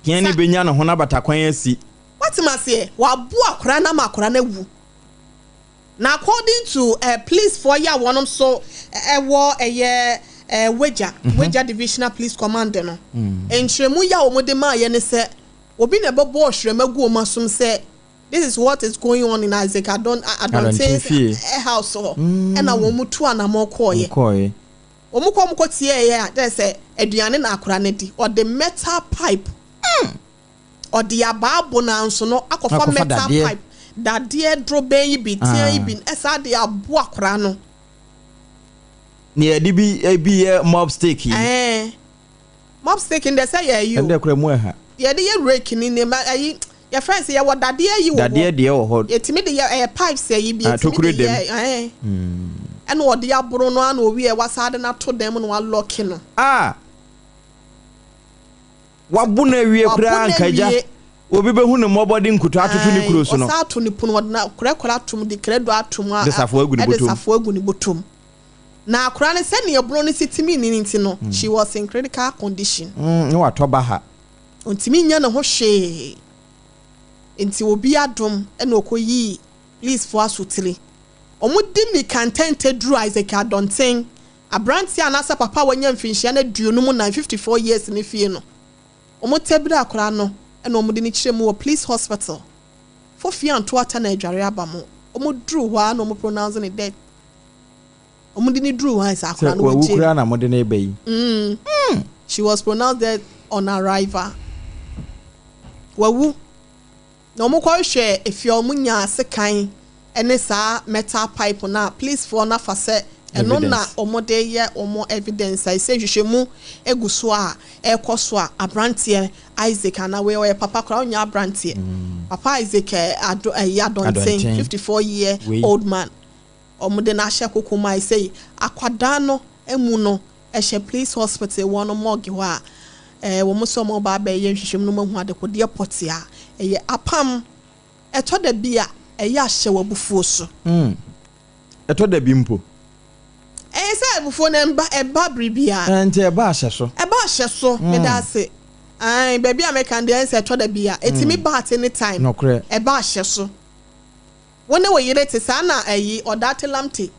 [SPEAKER 2] Hia ni
[SPEAKER 1] Sa
[SPEAKER 2] bɛnya ne ho na batakwan asi.
[SPEAKER 1] Woate me aseɛ? Wɔabo akwadaa no ama akwadaa no awu. Na according to eh, police foɔ yi a wɔnom so ɛwɔ ɛyɛ eh, Wagya, Wagya Divisional Police Command no, nkyerɛmu yi a wɔde maaeɛ ne sɛ, obi na ɛbɛbɔ ɔhwerɛm agu wɔn asom sɛ this is what is going on in Isaac Adon
[SPEAKER 2] Adɔnten
[SPEAKER 1] Adɔnten's
[SPEAKER 2] fie.
[SPEAKER 1] house hɔ, ɛna wɔn tu anamɔ kɔɔeɛ.
[SPEAKER 2] Kɔɔe.
[SPEAKER 1] Wɔn kɔ wɔn kɔ tiɛeɛ a, kyerɛ sɛ aduane na akwadaa no adi. Ɔde metal pipe, ɔde abaa bo nanso no akɔfa
[SPEAKER 2] Akɔfa
[SPEAKER 1] metal
[SPEAKER 2] dadeɛ.
[SPEAKER 1] pipe, dadeɛ dorobɛn yi bi, tea yi
[SPEAKER 2] Ah.
[SPEAKER 1] bi, ɛsaa de abo akwadaa no.
[SPEAKER 2] Nea yɛde bi bi yɛ mop stick yi.
[SPEAKER 1] Ɛɛ, mop stick no deɛ sɛ yɛ ayi o.
[SPEAKER 2] Ɛno deɛ koraa mu ɛha.
[SPEAKER 1] Yɛde yɛ rake ne nneɛma ayi, yɛfrɛ no sɛ yɛwɔ dadeɛ yi wɔ hɔ.
[SPEAKER 2] Dadeɛ deɛ wɔ hɔ.
[SPEAKER 1] Yɛtumi de yɛ ɛyɛ pipes ayi bi,
[SPEAKER 2] Ah,
[SPEAKER 1] yɛtumi
[SPEAKER 2] tokuro
[SPEAKER 1] de
[SPEAKER 2] dam.
[SPEAKER 1] yɛ ɛɛ. Ɛna ɔde aboro no ano owie wasan de no ato dan mu na walɔke no.
[SPEAKER 2] Ah! Wabo no awie
[SPEAKER 1] Wabo
[SPEAKER 2] koraa
[SPEAKER 1] no
[SPEAKER 2] anka agya.
[SPEAKER 1] awie.
[SPEAKER 2] Obi bɛhu no mmɔbɔ de nkuto atoto ne
[SPEAKER 1] Ae,
[SPEAKER 2] kuro so no.
[SPEAKER 1] ɔsan ato ne pono, ɔde na korɛkorɛ atom, de krɛdo atom,
[SPEAKER 2] De safoa agu ne
[SPEAKER 1] ɛde
[SPEAKER 2] bɔtɔm.
[SPEAKER 1] safoa agu ne bɔtɔm. Na akwadaa no sɛnea ɛboro no si tumi ne ne ti no, she was in critical condition.
[SPEAKER 2] Ne watɔ ba ha.
[SPEAKER 1] Ɔntumi nyɛ ne ho hwee. Nti obi adom ɛna ɔkɔyii policefoɔ asotire. Wɔn di mmirika ntɛntɛ duru Isaac Adɔnten, aberanteɛ anaasɛ papa a wanya mfinhyia no 54, 54 years ne fie no. Wɔn tɛbiri akwadaa no ɛna wɔn de no kyerɛ mu wɔ police hospital. Fofie anto ata na adware aba mo. Wɔn duru hɔ a na wɔn pronounce ne death. Wɔn de no duru hɔ a sɛ akwadaa
[SPEAKER 2] Sɛ
[SPEAKER 1] no
[SPEAKER 2] wawu
[SPEAKER 1] wɔgye.
[SPEAKER 2] koraa na mode no ba yi.
[SPEAKER 1] She was pronounced dead on arrival. Wawu. Na wɔn kɔhwɛ efie a wɔn nyaa sekan ne saa metal pipe na policefoɔ no afa sɛ ɛno na
[SPEAKER 2] Evidence.
[SPEAKER 1] wɔn de yɛ wɔn evidence a ɛsɛ nhwehwɛmu egu so a ɛrekɔ so a aberanteɛ Isaac anaa wei ɔyɛ papa koraa ɔnyɛ aberanteɛ. Papa Isaac ado ɛyɛ Adɔnten
[SPEAKER 2] Adɔnten.
[SPEAKER 1] 54 year
[SPEAKER 2] Wei.
[SPEAKER 1] old man. Wɔn de no ahyɛ koko mu a ɛsɛ akwadaa no emu no ɛhyɛ police hospital wɔn morgue hɔ a wɔn nso wɔn ba abɛyɛ nhwehwɛmu no mu ahu adekodeɛ pɔte a ɛyɛ apam ɛtɔ da bi a ɛyɛ ahyɛ wɔ abufuo so.
[SPEAKER 2] Ɛtɔ da bi mpo.
[SPEAKER 1] Ɛyɛ sɛ abufuo no ɛmba ɛba biribiara.
[SPEAKER 2] Nti ɛba ahyɛ so.
[SPEAKER 1] Ɛba ahyɛ so meda ase. Ayi baabi a mɛka deɛ ɛsɛ ɛtɔ da bi a etimi ba at any time.
[SPEAKER 2] Nokorɛ.
[SPEAKER 1] Ɛba ahyɛ so. Wɔn ne wɔ yere te saa na ɛyi ɔdaate lamte.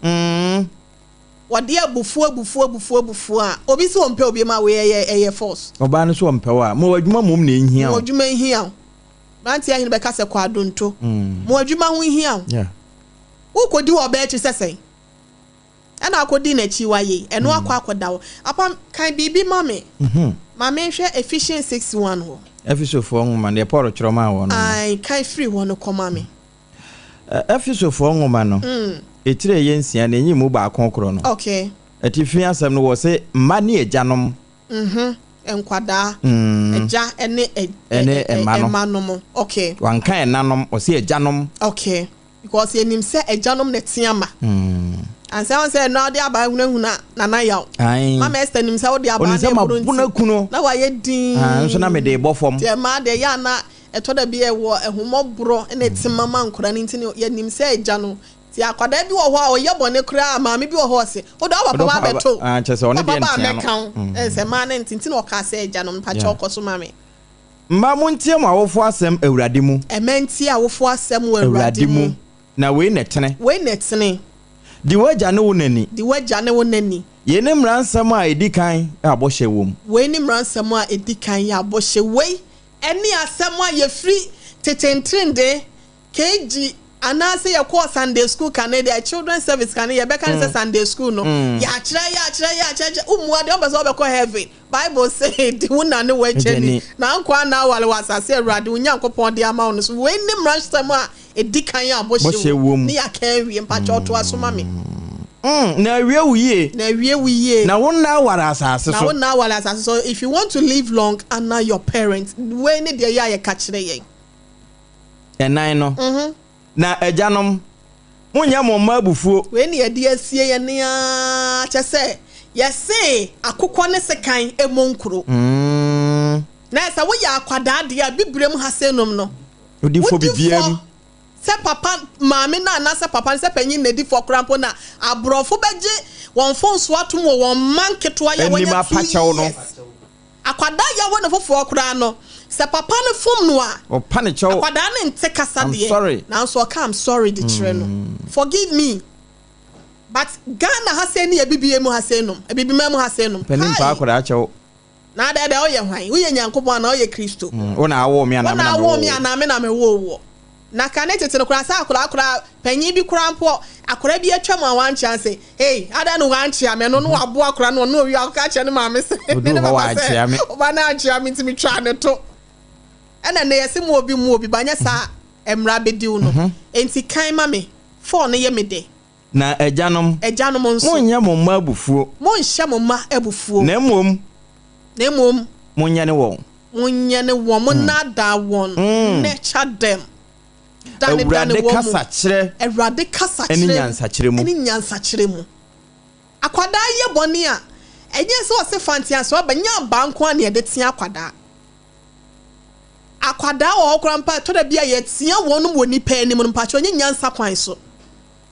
[SPEAKER 1] Wɔde abufuo abufuo abufuo abufuo a obi sɛ ɔmpɛ obi ma wei ɛyɛ force.
[SPEAKER 2] Ɔbaa no so ɔmpɛ wo a, mo adwuma mmom na ehia
[SPEAKER 1] Mo
[SPEAKER 2] wo.
[SPEAKER 1] adwuma nhia wo. Aberanteɛ ahene bɛka sɛ kɔ adonto. Mo adwuma ho nhia wo. Wokɔdi wɔ ɔbaa akyi sɛ sɛn? Ɛna akɔdi n'akyi wayɛ ɛno akɔ akɔda wo. Apam kan biribi ma me. Ma menhwɛ Ephesians 6:1 hɔ.
[SPEAKER 2] Efesofoɔ nwoma no deɛ Paul twerɛ maa wɔn no.
[SPEAKER 1] Ae, kan firi hɔ no kɔma me.
[SPEAKER 2] Efesofoɔ nwoma no, etire a ɛyɛ 6 na enyi mu 1 korɔ no. Atifi asɛm no wɔ se mma ne agyanom.
[SPEAKER 1] Nkwadaa, agya ne
[SPEAKER 2] Ɛne mma no.
[SPEAKER 1] mma nom. Okay.
[SPEAKER 2] Wanka ɛnanom, ɔse agyanom.
[SPEAKER 1] Okay. Because yɛnim sɛ agyanom na ɛte ama. Ansa wɔn sɛ ɛno ade aba ehunahuna nana yaw.
[SPEAKER 2] Ae.
[SPEAKER 1] Mama Esther nim sɛ wode aba
[SPEAKER 2] Onim
[SPEAKER 1] na
[SPEAKER 2] sɛ
[SPEAKER 1] eburu
[SPEAKER 2] mabo no
[SPEAKER 1] nti.
[SPEAKER 2] aku
[SPEAKER 1] Na wayɛ din.
[SPEAKER 2] Ah, nso na mede bɔ fam.
[SPEAKER 1] Nti ɛmaa deɛ yɛ ana ɛtɔ da bi ɛwɔ ɛhomɔborɔ ɛna ɛte mama nkora no nti no yɛnim sɛ agya no. Nti akwadaa bi wɔ hɔ a ɔyɛ bɔne koraa maame bi wɔ hɔ ɔse wode wo papa ba abɛto.
[SPEAKER 2] Ah, kyerɛ sɛ ɔno
[SPEAKER 1] Papa
[SPEAKER 2] deɛ
[SPEAKER 1] ba
[SPEAKER 2] ntea no.
[SPEAKER 1] abɛka wo. Ɛsɛ mmaa no nti nti na ɔkaa sɛ agya no mpakyɛ ɔkɔ so ma me.
[SPEAKER 2] Mma montie mo awofoɔ asɛm Awurade mu.
[SPEAKER 1] Ɛmɛ ntie awofoɔ asɛm wɔ Awurade mu.
[SPEAKER 2] Na wei na ɛtene.
[SPEAKER 1] Wei na ɛtene.
[SPEAKER 2] Di w'agya ne wo na ni.
[SPEAKER 1] Di w'agya ne wo na ni.
[SPEAKER 2] Yei ne mmara nsɛm a ɛdi kan a bɔhyɛ wɔ mu.
[SPEAKER 1] Wei ne mmara nsɛm a ɛdi kan yɛ abɔhyɛ. Wei ɛne asɛm a yɛfiri tete ntrende KG anaasɛ yɛkɔɔ Sunday school kane deɛ children service kane yɛbɛka ne sɛ Sunday school no yɛakyerɛ yɛakyerɛ yɛakyerɛ wommua deɛ ɔmpɛ sɛ wobɛkɔ heaven. Bible say di wo na ne w'agya ni na nkwa na awale wɔ asase Awurade wo Nyankopɔn de ama wo no so. Wei ne mmara nsɛm a ɛdi kan a bɔhyɛ wɔ mu ne yɛaka awie. Mpakyɛ ɔtoa so ma me.
[SPEAKER 2] Na awie wo yie.
[SPEAKER 1] Na awie wo yie.
[SPEAKER 2] Na wo nna aware asase so.
[SPEAKER 1] Na wo nna aware asase so. If you want to live long, honor your parents. Wei ne deɛ yɛ a yɛka kyerɛ yɛn.
[SPEAKER 2] 4 no. Na agyanom, monyɛ mo mma abufuo.
[SPEAKER 1] Wei ne yɛde asie yɛn nea kyɛ sɛ yɛse akokɔ ne sekan ɛmmɔ nkuro. Na sɛ woyɛ akwadaa deɛ a bibirem ha sɛ nom no.
[SPEAKER 2] Wodi fɔ bibiara mu.
[SPEAKER 1] Sɛ papa, maame no anaasɛ papa no, sɛ panyin na edi fɔ koraa mpo no a, aborɔfo bɛgye wɔn mfomso atom wɔ wɔn mma nketewa yi a
[SPEAKER 2] Anim
[SPEAKER 1] wɔanya two
[SPEAKER 2] apakyɛw no.
[SPEAKER 1] years. Akwadaa yi awo no foforɔ koraa no, sɛ papa no fom no a,
[SPEAKER 2] Ɔpa ne kyɛw.
[SPEAKER 1] akwadaa no nte kasa
[SPEAKER 2] I'm
[SPEAKER 1] deɛ,
[SPEAKER 2] sorry.
[SPEAKER 1] nanso ɔka I'm sorry de kyerɛ no. Forgive me. But Ghana ha sei ne abibie mu ha sei nom, abibiman mu ha sei nom,
[SPEAKER 2] Panin mpa
[SPEAKER 1] kai!
[SPEAKER 2] akwadaa kyɛw.
[SPEAKER 1] Na adɛn dɛ woyɛ hwan? Woyɛ Nyankopɔn anaa woyɛ Kristo?
[SPEAKER 2] Wo na awoo me anaa
[SPEAKER 1] Wo
[SPEAKER 2] me
[SPEAKER 1] na
[SPEAKER 2] na
[SPEAKER 1] awoo
[SPEAKER 2] mewoo
[SPEAKER 1] me
[SPEAKER 2] wo?
[SPEAKER 1] anaa me na mewoo woɔ? Na kane tete no koraa sɛ akwadaa koraa, panyin bi koraa mpo, akwadaa bi atwam a wankyea no sɛ, Ei, adɛn na wankyea me? Ɛno no waboa akwadaa no, ɔno owie a ɔka kyerɛ ne maame sɛ, ne
[SPEAKER 2] Oduu
[SPEAKER 1] ne
[SPEAKER 2] hɔ
[SPEAKER 1] papa sɛ,
[SPEAKER 2] wankyea me.
[SPEAKER 1] Wo ba no ankyea me nti metwaa ne to. Ɛna nnɛ yɛse mmoa obi mmoa obi ba, nyɛ saa a mmara bɛdi wo no. Enti kan ma me, fɔɔ no yɛ me dɛ.
[SPEAKER 2] Na agyanom.
[SPEAKER 1] Agyanom nso.
[SPEAKER 2] Monnyɛ mo mma abufuo.
[SPEAKER 1] Monnhyɛ mo mma abufuo.
[SPEAKER 2] Na mmom.
[SPEAKER 1] Na mmom.
[SPEAKER 2] Monyɛne wɔn.
[SPEAKER 1] Monyɛne wɔn, monnaadaa wɔn, nurture them. Danedane
[SPEAKER 2] Awurade
[SPEAKER 1] wɔn mu.
[SPEAKER 2] kasakyerɛ.
[SPEAKER 1] Awurade kasakyerɛ.
[SPEAKER 2] Ne nyansakyerɛ mu.
[SPEAKER 1] Ne nyansakyerɛ mu. Akwadaa yɛ bɔne a, ɛnyɛ sɛ ɔse fa nteaseɛ aba, nyɛ abaa nko ara na yɛde tea akwadaa. Akwadaa wɔ hɔ koraa mpo a, ɛtɔ da bi a yɛtea wɔn wɔ nnipa anim no, mpakyɛ ɔnyɛ nyansa kwan so.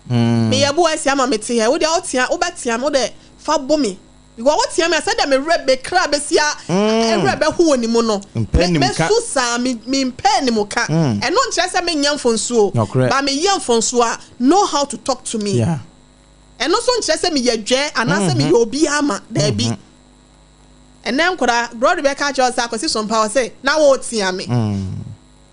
[SPEAKER 1] Meyɛ bo asi ama mete ha. Wo deɛ wotea, wobɛtea me, wo deɛ fa bo me. Because wotea me a, sɛdeɛ me werɛ, me kra bɛsi a, werɛ bɛho wɔ ne mu no, mɛsu saa, me, mempɛ animka. Ɛno nkyerɛ sɛ menyɛ mfonsuo o, but meyɛ mfonsuo a, know how to talk to me. Ɛno nso nkyerɛ sɛ meyɛ dwɛ anaasɛ meyɛ obiara ma, daabi. Ɛnnɛ nkwadaa, Glory bɛka akyerɛ wo sɛ Akwasi Sompa, ɔse, na woretea me.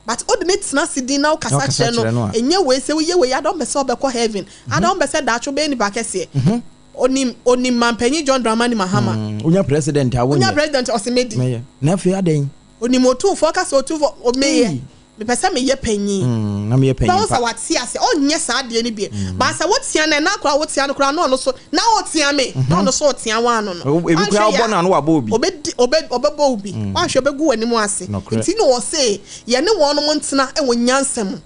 [SPEAKER 1] But wode no tena ase din na wokasa kyerɛ no, ɛnyɛ wei sɛ woyɛ wei ada ɔmpɛ sɛ ɔbɛkɔ heaven, ada ɔmpɛ sɛ daakye wobɛyɛ nipa kɛseɛ. Onim, onim Mampanyin John Dramani Mahama.
[SPEAKER 2] Wonya president a wonyɛ.
[SPEAKER 1] Wonya president ɔse mɛdi.
[SPEAKER 2] Mɛyɛ. Na afei adɛn?
[SPEAKER 1] Onim otumfoɔ, ɔka sɛ otumfoɔ, meyɛ. Mepɛ sɛ meyɛ panyin.
[SPEAKER 2] Na meyɛ panyin pa.
[SPEAKER 1] Wobɛhu sɛ wate ase, ɔnyɛ saa adeɛ no bio. But sɛ wotea no, ɛna koraa wotea no koraa na ɔno so, na ɔtea me, na ɔno so ɔtea wo ano no.
[SPEAKER 2] Ebi koraa wobɔ no a na wabɔ wo bi.
[SPEAKER 1] Ɔbɛdi, ɔbɛ, ɔbɛbɔ wo bi. Woanhwɛ ɔbɛgu w'anim ase. Nti na ɔse yɛne wɔnom ntena wɔ nyansa mu.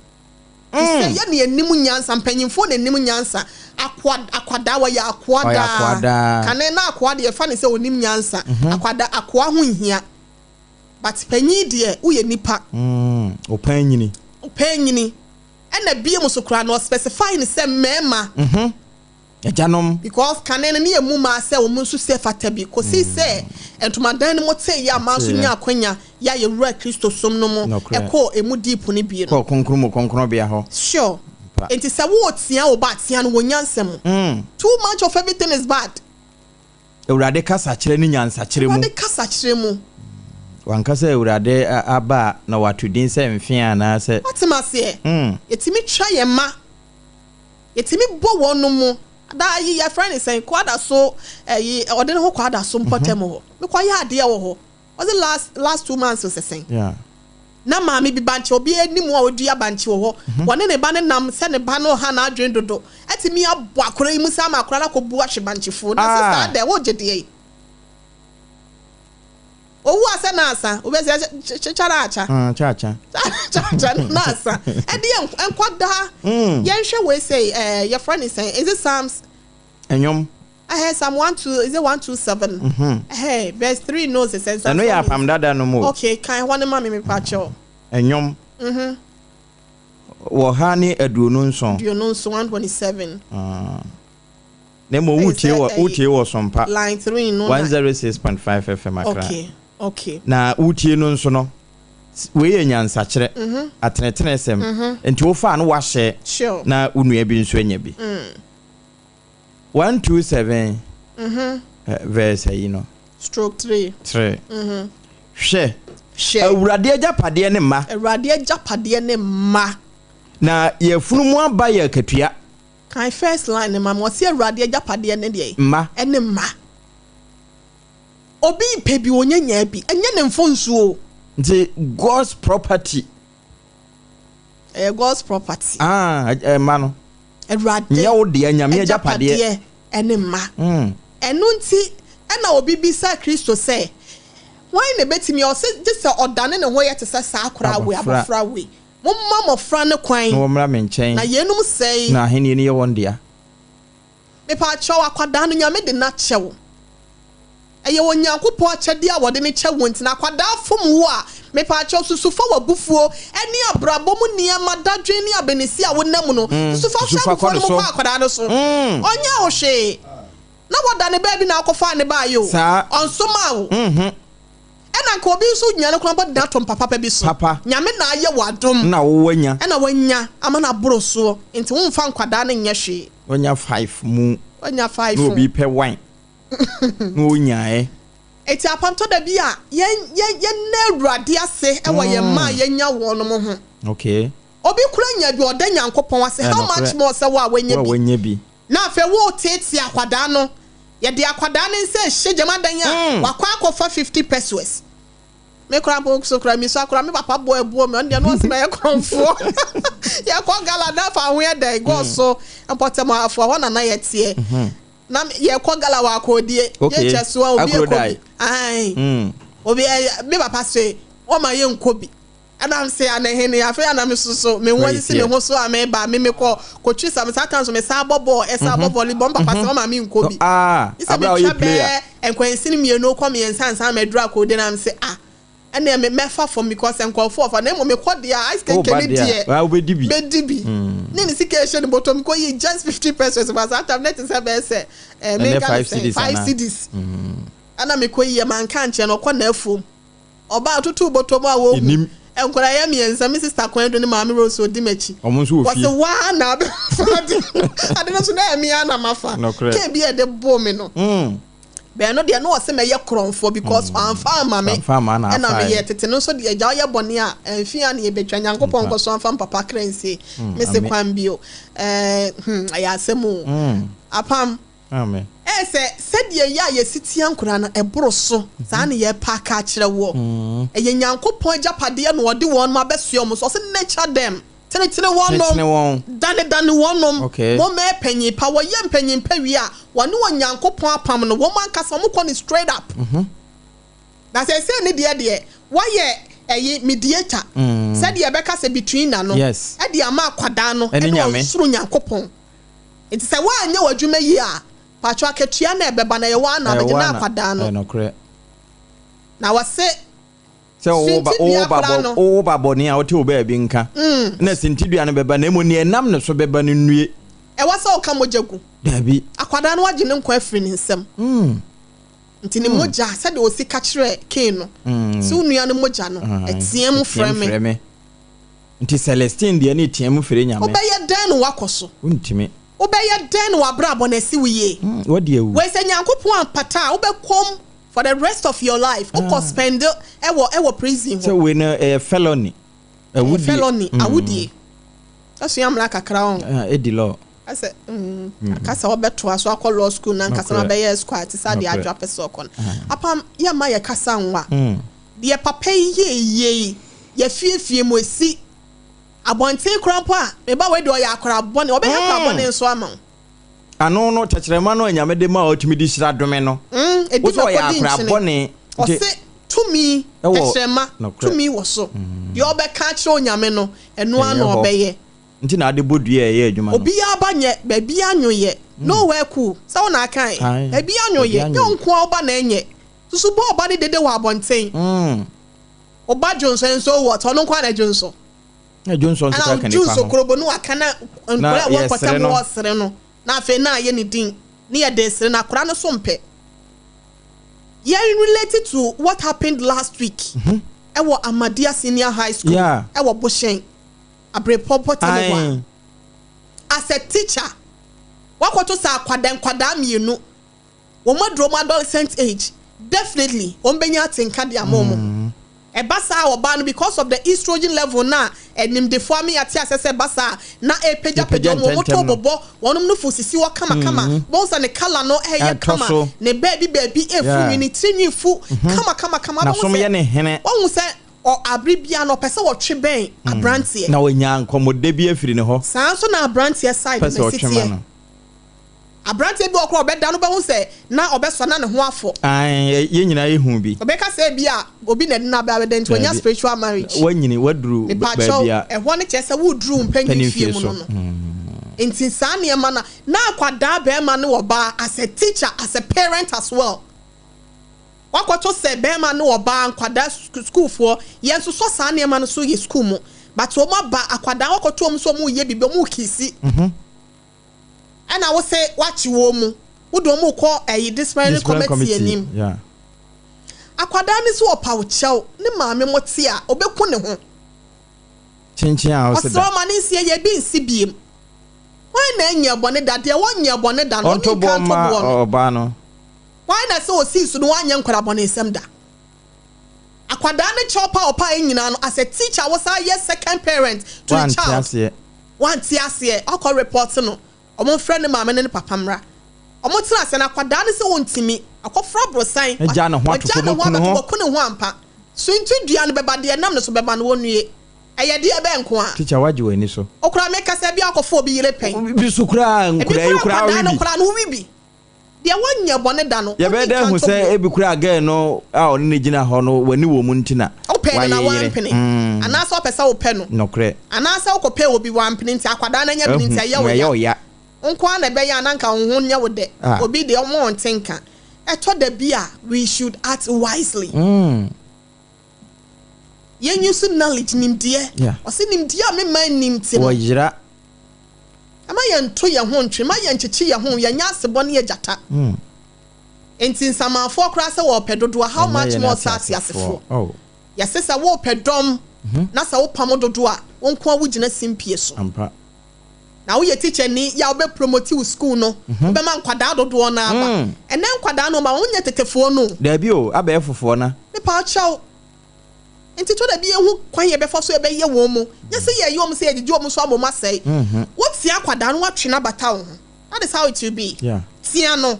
[SPEAKER 1] Te sɛ yɛne yɛnim nyansa, mpanyinfoɔ na ɛnim nyansa. Akoa, akwadaa, wɔyɛ akoa daa. Kane na akoa deɛ yɛfa no sɛ ɔnim nyansa. Akwadaa, akoa ho nhia. But panyin deɛ woyɛ nipa.
[SPEAKER 2] Mm, ɔpɛn nyini.
[SPEAKER 1] Ɔpɛn nyini. Ɛna biem so koraa no ɔspecify no sɛ mmarima.
[SPEAKER 2] Mhm. Agyanom.
[SPEAKER 1] Because kane no ne yɛ mu maa sɛ wɔn nso sɛ fata bi kɔsi sɛ ntomadan no mu tee yɛ a maa nso nya akwanya yɛ a yɛwura Kristo som no mu ɛkɔɔ emu deep no bie no.
[SPEAKER 2] Kɔɔ kronkron mu kronkronbea hɔ.
[SPEAKER 1] Sure. Nti sɛ woretea wo ba a tea no wɔ nyansa mu. Too much of everything is bad.
[SPEAKER 2] Awurade kasakyerɛ ne nyansakyerɛ mu.
[SPEAKER 1] Awurade kasakyerɛ mu.
[SPEAKER 2] Wanka sɛ Awurade aba a na wato din sɛ mfeaa anaasɛ.
[SPEAKER 1] Woate me aseɛ? Yɛtumi twa yɛn mma. Yɛtumi bɔ wɔn mu. Daa yi yɛfrɛ no sɛn? Kwadaso ɛyi ɔde ne ho Kwadaso mpɔtam hɔ. Mekɔyɛ adeɛ wɔ hɔ. Ɔse last last 2 months sɛ sɛn. Na maame bi bankye obi anim a ɔdua bankye wɔ hɔ. Wɔne ne ba no nam sɛ ne ba no ha n'adwene dodo. Atumi abɔ akora yi mu saa ma akora no akɔbu ahwe bankyefuo. Na sɛ saa dɛ wogye deɛ yi. Owu asɛ na asa. Wobɛsɛ kyekyara akya.
[SPEAKER 2] Kyaakya.
[SPEAKER 1] Kyaakya na asa. Ɛde yɛ nkwadaa. Yɛnhwɛ wei sɛ ɛɛ yɛfrɛ ne sɛn. Is it Psalms?
[SPEAKER 2] Ɛnwom.
[SPEAKER 1] Ɛhɛ Psalm 12, is it 127? Ɛhɛ verse 3 no sɛ sɛ
[SPEAKER 2] Ɛno yɛ apam dada no mu.
[SPEAKER 1] Okay, kan hɔ ne ma me mepa kyɛw.
[SPEAKER 2] Ɛnwom. Wɔ ha ne 27.
[SPEAKER 1] 27, 127.
[SPEAKER 2] Na mmom wotie wɔ wotie wɔ Sompa.
[SPEAKER 1] Line 3 no.
[SPEAKER 2] 106.5 FM Accra.
[SPEAKER 1] Okay.
[SPEAKER 2] Na wotie no nso no, wei yɛ nyansakyerɛ, atenetenesɛm. Nti wofa no wahyɛ na wo nua bi nso anya bi. 127 verse ayi no.
[SPEAKER 1] Stroke 3.
[SPEAKER 2] 3. Hwɛ. Hwɛ. Awurade agyapadeɛ ne mma.
[SPEAKER 1] Awurade agyapadeɛ ne mma.
[SPEAKER 2] Na yafunu mu aba yɛ akatua.
[SPEAKER 1] Kan first line ne ma ma ɔsi Awurade agyapadeɛ ne deɛ.
[SPEAKER 2] Mma.
[SPEAKER 1] Ɛne mma. Obi pɛ bi onye nyaa bi ɛnyɛ ne mfonsuo.
[SPEAKER 2] Nti God's property.
[SPEAKER 1] Ɛyɛ God's property.
[SPEAKER 2] Ah, mma no.
[SPEAKER 1] Awurade.
[SPEAKER 2] Nyɛ wo deɛ, Nyame agyapadeɛ.
[SPEAKER 1] Ɛne mma. Ɛno nti ɛna obi bisa Kristo sɛ, hwan na ebetumi ɔse gye sɛ ɔdane ne ho yɛ te sɛ saa akwadaa wei, abɔfra wei. Momma mmɔfra no kwan.
[SPEAKER 2] Na wɔmmra me nkyɛn.
[SPEAKER 1] Na yeinom sɛe.
[SPEAKER 2] Na ahennie no yɛ wɔn dea.
[SPEAKER 1] Mepaakyɛw, akwadaa no, Nyame de no akyɛ wo. Ɛyɛ Onyankopɔn akyɛdeɛ a wɔde no kyɛ wo nti na akwadaa fom wo a, mepaakyɛw susu fa w'abufuo ne abrabɔ mu nneɛma, dadwen ne abenesi a wonam mu no, susu fa
[SPEAKER 2] Susu
[SPEAKER 1] hyɛ
[SPEAKER 2] fa kɔ
[SPEAKER 1] abufuo
[SPEAKER 2] ne
[SPEAKER 1] no mu
[SPEAKER 2] so.
[SPEAKER 1] kɔ akwadaa no so. Ɔnyɛɛ wo hwee. Na wɔda ne baabi na akɔfaa ne baeɛ o.
[SPEAKER 2] Saa.
[SPEAKER 1] Ɔnsomaa wo. Ɛna nka obi nso nya no koraa mpo de no ato mpa papa bi so.
[SPEAKER 2] Papa.
[SPEAKER 1] Nyame na ayɛ wo adom.
[SPEAKER 2] Na wo wanya.
[SPEAKER 1] Ɛna wanya ama no aboro soɔ. Nti womfa nkwadaa no nyɛ hwee.
[SPEAKER 2] Wanya five mu.
[SPEAKER 1] Wanya five
[SPEAKER 2] Na
[SPEAKER 1] mu.
[SPEAKER 2] obi pɛ one. Na onyaɛ.
[SPEAKER 1] Enti apam tɔ da bi a yɛn yɛn yɛnna Awurade ase wɔ yɛn mma a yɛanya wɔn ho.
[SPEAKER 2] Okay.
[SPEAKER 1] Obi kura nya bi ɔda Nyankopɔn ase how much
[SPEAKER 2] Ɛnokorɛ.
[SPEAKER 1] more sɛ wo a wanya
[SPEAKER 2] Wo a
[SPEAKER 1] bi.
[SPEAKER 2] wanya bi.
[SPEAKER 1] Na afei woreteetee akwadaa no. Yɛde akwadaa no nsa rehyɛ gyam adan a wakɔ akɔfa 50 pesewas. Me koraa mpo so koraa misua koraa me papa bɔ ɛboɔ me ɔno deɛ na ɔse mɛyɛ korɔmfoɔ. Yɛkɔ gala na afa ho yɛ dɛn gɔɔ so mpɔtam afo hɔ na na yɛteɛ. Na yɛkɔ gala wɔ akɔɔdie.
[SPEAKER 2] Okay.
[SPEAKER 1] Yɛkyɛ so a obi ɛkɔ bi.
[SPEAKER 2] Akrodai.
[SPEAKER 1] Ae. Obi ɛ me papa se wɔma yɛnkɔ bi. Ɛna me se ana hene afei ana me soso me ho asisi me ho so a me ba me me kɔ kotwi sa me saa tan so me saa bɔ bɔɔl ɛsa bɔ volleyball me papa se ɔma me nkɔ bi.
[SPEAKER 2] Ah,
[SPEAKER 1] Sɛ
[SPEAKER 2] abra
[SPEAKER 1] me twa
[SPEAKER 2] ɔyɛ player.
[SPEAKER 1] bɛɛ nkwansin mmienu kɔ mmiɛnsa ansa na maduru akɔdi na me se ah ɛnna me mɛfa fam because nkurɔfoɔ ɔfa na mmom mekɔ deɛ a ice
[SPEAKER 2] Oh,
[SPEAKER 1] kenke
[SPEAKER 2] ba
[SPEAKER 1] ne
[SPEAKER 2] deɛ a,
[SPEAKER 1] deɛ
[SPEAKER 2] wa wobɛdi bi.
[SPEAKER 1] mɛdi bi ne ne sika ɛhyɛ ne bɔtɔ mu kɔ yi just 50 pesos ba saa time ne te sɛ bɛyɛ sɛ ɛɛ
[SPEAKER 2] Ɛnɛ
[SPEAKER 1] menka ne
[SPEAKER 2] five
[SPEAKER 1] sɛ
[SPEAKER 2] cedis
[SPEAKER 1] 5
[SPEAKER 2] anaa?
[SPEAKER 1] cedis ɛna mekɔ yi yɛ manka nkyɛn no ɔkɔ n'afuom. Ɔbaa ɔtotoo bɔtɔ mu a wɔhu.
[SPEAKER 2] Enim.
[SPEAKER 1] Nkwadaa yɛ mmiɛnsa, me sista Kwanadu ne maame Rose ɔdi m'akyi.
[SPEAKER 2] Wɔn nso wɔ fie.
[SPEAKER 1] Wɔse waa na abɛfa ade no. Ade no nso na ɛyɛ me ara na mafa.
[SPEAKER 2] Nokorɛ.
[SPEAKER 1] Kee bi a ɛde boo me no. Bɛn no deɛ na ɔse mɛyɛ korɔmfoɔ because wamfa amma me.
[SPEAKER 2] Wamfa amma na
[SPEAKER 1] Ɛna
[SPEAKER 2] afaeɛ.
[SPEAKER 1] meyɛ tete no nso deɛ agya woyɛ bɔne a ɛmfe a na yɛbɛtwa. Nyankopɔn
[SPEAKER 2] Ampa.
[SPEAKER 1] nkɔ so amfa mpapa kra nsie. Mese
[SPEAKER 2] Amen.
[SPEAKER 1] kwan bio. Ɛɛ hmm ɛyɛ asɛm o. Apam.
[SPEAKER 2] Amen.
[SPEAKER 1] Ɛyɛ sɛ sɛdeɛ yɛ a yɛsi tia nkoraa no ɛboro so, saa na yɛrepa aka akyerɛ woɔ. Ɛyɛ Nyankopɔn agyapadeɛ na ɔde wɔn abɛsoɛ wɔn so. Ɔse nurture them, tenetene wɔnom,
[SPEAKER 2] Tenetene wɔn.
[SPEAKER 1] danedane wɔnom,
[SPEAKER 2] Okay.
[SPEAKER 1] wɔmmɛyɛ panyin pa. Wɔyɛ mpanyin pa wie a, wɔne Onyankopɔn apam no, wɔn ankasa wɔkɔ no straight up. Na seesei ne deɛ deɛ, wɔayɛ ɛyi mediator, sɛdeɛ yɛbɛka sɛ between na no,
[SPEAKER 2] Yes.
[SPEAKER 1] ɛde ama akwadaa no
[SPEAKER 2] Ɛne
[SPEAKER 1] ɛne
[SPEAKER 2] Nyame.
[SPEAKER 1] ɔsoro Nyankopɔn. Nti sɛ woanyɛ w'adwuma yie a, paatwɔ akatua no a ɛbɛba no, ɛyɛ wo ara na
[SPEAKER 2] Ɛyɛ
[SPEAKER 1] wobɛgye,
[SPEAKER 2] wo
[SPEAKER 1] na
[SPEAKER 2] ara na,
[SPEAKER 1] akwadaa no.
[SPEAKER 2] ɛyɛ nokorɛ.
[SPEAKER 1] Na wɔse
[SPEAKER 2] Sɛ wowo ba,
[SPEAKER 1] suntidua
[SPEAKER 2] wowo ba
[SPEAKER 1] koraa
[SPEAKER 2] bɔ,
[SPEAKER 1] no.
[SPEAKER 2] wowo ba bɔne a, wote wo baabi nka, na sintidua no bɛba, na mmom nea ɛnam ne so bɛba no nnue.
[SPEAKER 1] Ɛwɔ sɛ woka mogya gu.
[SPEAKER 2] Dabi.
[SPEAKER 1] Akwadaa no woagye ne nkwa afiri ne nsam. Nti ne mogya, sɛdeɛ ɔsi ka kyerɛɛ Kain no, sɛ wo nua no mogya no, ɛteam frɛ me.
[SPEAKER 2] Ɛteam frɛ me. Nti Celestine deɛ ne team firi Nyame.
[SPEAKER 1] Wobɛyɛ dɛn na woakɔ so?
[SPEAKER 2] Wontumi.
[SPEAKER 1] Wobɛyɛ dɛn na w'abrabɔ no asi wo yie?
[SPEAKER 2] Wadi awu.
[SPEAKER 1] Wei sɛ Nyankopɔn ampata a, wobɛkɔ mu for the rest of your life. Wokɔ spend ɛwɔ ɛwɔ prison hɔ.
[SPEAKER 2] Sɛ wei no ɛyɛ felony.
[SPEAKER 1] Ɛyɛ felony, awudie. Asua mmara kakra ɔn.
[SPEAKER 2] Edi law.
[SPEAKER 1] Asɛ mm, aka sɛ wɔbɛtoa so akɔ law school na ankasa na wabɛyɛ esquire te sɛ adeɛ adwo apɛ sɛ ɔkɔ no. Apam, yɛmma yɛkasa nwa. Deɛ papa yi yɛɛ yie yi, yɛafiefie mu asi abɔnten koraa mpo a, me ba wei deɛ ɔyɛ akwadaa bɔne, ɔbɛyɛ akwadaa bɔne nso ama wo.
[SPEAKER 2] Ano no, tɛkyerɛma no a Nyame de ma a ɔtumi de hyira dome no,
[SPEAKER 1] Ɛdi
[SPEAKER 2] wo sɛ ɔyɛ
[SPEAKER 1] mɛkɔdi
[SPEAKER 2] akwadaa
[SPEAKER 1] nkyene.
[SPEAKER 2] bɔne nti.
[SPEAKER 1] Ɔse tumi,
[SPEAKER 2] Ɛwɔ
[SPEAKER 1] tɛkyerɛma,
[SPEAKER 2] nokorɛ.
[SPEAKER 1] tumi wɔ so. Deɛ ɔbɛka akyerɛ Onyame no, ɛno ara
[SPEAKER 2] Ɛyɛ
[SPEAKER 1] na
[SPEAKER 2] hɔ.
[SPEAKER 1] ɔbɛyɛ.
[SPEAKER 2] Nti na ade bɔ dua a ɛyɛ adwuma no.
[SPEAKER 1] Obiara ba nyɛ, baabiara nwoyɛ. Nowhere cool, sɛ wo na akae.
[SPEAKER 2] Ae,
[SPEAKER 1] Baabiara nwoyɛ,
[SPEAKER 2] baabiara
[SPEAKER 1] nyɛ wo
[SPEAKER 2] nwoyɛ.
[SPEAKER 1] nko ara wo ba na ɛnyɛ. Susu bɔ ɔba ne dede wɔ abɔnten. Ɔba dwonsɔ and so what? Ɔno nko ara na dwonsɔ.
[SPEAKER 2] Na dwonsɔ nso
[SPEAKER 1] Ɛna
[SPEAKER 2] ka nipa
[SPEAKER 1] dwonsɔ
[SPEAKER 2] ho.
[SPEAKER 1] korobo no waka na
[SPEAKER 2] Na
[SPEAKER 1] nkora a ɛwɔ
[SPEAKER 2] yɛsere
[SPEAKER 1] mpɔtam
[SPEAKER 2] no.
[SPEAKER 1] hɔ sere no. Na afei na ayɛ ne din. Ne yɛ de sere no akora no so mpɛ. Yɛn relate to what happened last week. Ɛwɔ Ahmadiyya Senior High School.
[SPEAKER 2] Yeah.
[SPEAKER 1] Ɛwɔ Bohyɛn. Abrepɔ mpɔtam hɔ a.
[SPEAKER 2] Ae.
[SPEAKER 1] As a teacher, wakɔto sɛ akwadaa nkwadaa mmienu. Wɔn aduru wɔn adolescent age, definitely wɔn bɛnya atenka de ama wɔn ho. Ɛba saa a ɔbaa no because of the estrogen level no a animdefoɔ ame ate aseɛ sɛ ɛba saa a na ɛrepagyapagya wɔn, wɔn to bobɔ, wɔn nufu sisi hɔ kamakama, wobɛhu sɛ ne colour no ɛreyɛ kama, ne baabi baabi ɛrefu nwi, ne tiri nwi fu kamakamakama, wobɛhu sɛ, wahu sɛ ɔ abere biara no ɔpɛ sɛ ɔtwe bɛn aberanteɛ.
[SPEAKER 2] Na wanya nkɔmmɔdɛ bi afiri ne hɔ.
[SPEAKER 1] Saa nso na aberanteɛ side no
[SPEAKER 2] Pɛ sɛ
[SPEAKER 1] ɛsi
[SPEAKER 2] ɔtwe ma
[SPEAKER 1] teɛ.
[SPEAKER 2] no.
[SPEAKER 1] Aberanteɛ bi wɔ hɔ koraa a ɔbɛda no wobɛhu sɛ na ɔbɛsɔ na ne ho afɔ.
[SPEAKER 2] Ae, yɛn nyinaa yɛhuu bi.
[SPEAKER 1] Ɔbɛka sɛ ebia obi na ɛde no aba abɛda nti wanya
[SPEAKER 2] Daabi.
[SPEAKER 1] spiritual marriage.
[SPEAKER 2] Woanyini, woaduru
[SPEAKER 1] Mepakyɛw,
[SPEAKER 2] baabi a.
[SPEAKER 1] ɛhɔ no kyerɛ sɛ woreduru wo mpanyin
[SPEAKER 2] Panin
[SPEAKER 1] fie
[SPEAKER 2] fie
[SPEAKER 1] mu
[SPEAKER 2] so.
[SPEAKER 1] no no. Nti saa nneɛma no a, na akwadaa barima ne ɔbaa as a teacher, as a parent as well. Wakɔto sɛ bɛrima ne ɔbaa nkwadaa sukuufoɔ, yɛn nso sɔ saa nneɛma no so yɛ sukuu mu. But wɔn aba akwadaa wakɔto wɔn sɛ wɔn reyɛ biribi, wɔn rekisi. Ɛna wo se wakye wɔn mu, wode wɔn rekɔ ɛyi disciplinary committee anim. Akwadaa no sɛ ɔpa wo kyɛw, ne maame mo te a, ɔbɛku ne ho.
[SPEAKER 2] Kyenkyen a ɔse da.
[SPEAKER 1] Ɔsrɛ ɔma ne nsie yɛ bi nsi biem. Hwan na ɛnyɛ bɔne da? Deɛ wɔnyɛ bɔne da no, ɔne nka nto boɔ no.
[SPEAKER 2] Ɔbaa no.
[SPEAKER 1] Hwan na sɛ ɔsii so no wanyɛ nkwadaa bɔnesɛm da? Akwadaa no kyɛw pa a ɔpaeɛ nyinaa no, as a teacher wosan yɛ second parent to the child.
[SPEAKER 2] Wante aseɛ.
[SPEAKER 1] Wante aseɛ, ɔkɔ report no, ɔmo mfrɛ ne maame ne ne papa mmra. Ɔmo tena ase no akwadaa no sɛ ɔntumi, akɔforo aborosan,
[SPEAKER 2] Agya ne ho ato
[SPEAKER 1] wagya
[SPEAKER 2] fam
[SPEAKER 1] ne ho
[SPEAKER 2] aku ne
[SPEAKER 1] abɛto,
[SPEAKER 2] ho.
[SPEAKER 1] waku ne ho ampa. Suntidua no bɛba, deɛ ɛnam ne so bɛba no wɔnnue. Ɛyɛ deɛ bɛn nko a?
[SPEAKER 2] Teacher wagye w'ani so.
[SPEAKER 1] Wo koraa meka sɛ ebia wakɔfa obi yere pɛn.
[SPEAKER 2] Bi so koraa
[SPEAKER 1] Ebi
[SPEAKER 2] nkoraa yi
[SPEAKER 1] koraa
[SPEAKER 2] koraa
[SPEAKER 1] akwadaa
[SPEAKER 2] wowe
[SPEAKER 1] no
[SPEAKER 2] bi.
[SPEAKER 1] koraa no wowe bi. Deɛ wɔnyɛ bɔne da no,
[SPEAKER 2] Yɛbɛyɛ
[SPEAKER 1] ɔnni
[SPEAKER 2] dɛ
[SPEAKER 1] nka
[SPEAKER 2] ahu
[SPEAKER 1] nto
[SPEAKER 2] sɛ
[SPEAKER 1] boɔ.
[SPEAKER 2] ebi koraa girl no a ɔne no gyina hɔ no w'ani wɔ mu nti na
[SPEAKER 1] Wopɛɛ no na
[SPEAKER 2] wayeyere.
[SPEAKER 1] wampene,
[SPEAKER 2] Mm.
[SPEAKER 1] anaasɛ wopɛ sɛ wopɛ no,
[SPEAKER 2] Nokorɛ.
[SPEAKER 1] anaasɛ wokɔpɛɛ obi wampene nti akwadaa no anya bi no
[SPEAKER 2] Ahu
[SPEAKER 1] nti ɛyɛ wo
[SPEAKER 2] na ɛyɛ
[SPEAKER 1] ya.
[SPEAKER 2] wo ya.
[SPEAKER 1] Wo nko ara na ɛbɛyɛ a na anka wo ho nyɛ wo dɛ.
[SPEAKER 2] Ah.
[SPEAKER 1] Obi deɛ ɔma ɔnte nka. Ɛtɔ da bi a we should act wisely.
[SPEAKER 2] Mm.
[SPEAKER 1] Yɛn use knowledge, nimdeɛ.
[SPEAKER 2] Yeah.
[SPEAKER 1] Ɔse nimdeɛ a me man nim nti no.
[SPEAKER 2] Wɔyera.
[SPEAKER 1] Ɛma yɛnto yɛn ho ntwe, ma yɛnkyekye yɛn ho, yɛnyɛ asebɔ ne agyata. Enti nsamanfoɔ koraa sɛ wɔrepɛ dodoɔ, how much more sɛ ateasefoɔ?
[SPEAKER 2] Oh.
[SPEAKER 1] Yɛse sɛ worepɛ dɔm na sɛ wopam dodoɔ a, wo nko ara wogyina simpie so.
[SPEAKER 2] Ampa.
[SPEAKER 1] Na woyɛ tikyani yɛ a wobɛ promote wo school no, wobɛma nkwadaa dodoɔ no aba. Ɛnɛ nkwadaa no ɔma wɔn nyɛ tetefoɔ no o.
[SPEAKER 2] Daabi o, abɛɛfofoɔ na.
[SPEAKER 1] Mepa kyɛw. Nti tɔ da bi yɛhu kwan yɛbɛfa so yɛbɛyɛ wɔn mu. Nyɛ sɛ yɛyɛ wɔn sɛ yɛgyegye wɔn so ama wɔn asɛe. Wotia akwadaa no woatwe no abata wo ho. That is how it will be.
[SPEAKER 2] Yeah.
[SPEAKER 1] Tia no.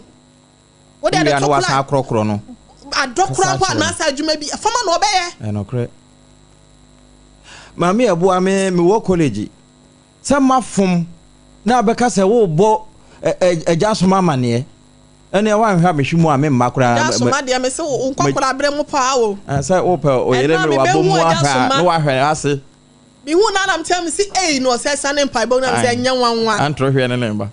[SPEAKER 1] Wode ade
[SPEAKER 2] Wia
[SPEAKER 1] to
[SPEAKER 2] no
[SPEAKER 1] kora
[SPEAKER 2] wasan akorɔkorɔ no.
[SPEAKER 1] adɔ kora mpo anaasɛ adwuma bi fama na ɔbɛyɛ.
[SPEAKER 2] Ɛnokorɛ. Maame ɛboa me mewɔ college sɛ mafom na abɛka sɛ wobɔ agya soma amanneɛ ɛne wanhwɛ a mehwe mu a memma koraa.
[SPEAKER 1] Agya soma deɛ me sɛ wo nkɔkora berɛ mu paa o.
[SPEAKER 2] Sɛ wopɛ oyere
[SPEAKER 1] Ɛno a
[SPEAKER 2] me wabɔ mu
[SPEAKER 1] mebɛhu agya
[SPEAKER 2] ahwɛ a
[SPEAKER 1] soma.
[SPEAKER 2] na wahwɛ ase.
[SPEAKER 1] Mehu na anam tɛ me si ei na ɔsɛ sane mpaebɔ na me sɛ ɛnyɛ nwanwa.
[SPEAKER 2] Antoro hwɛ ne ne mba.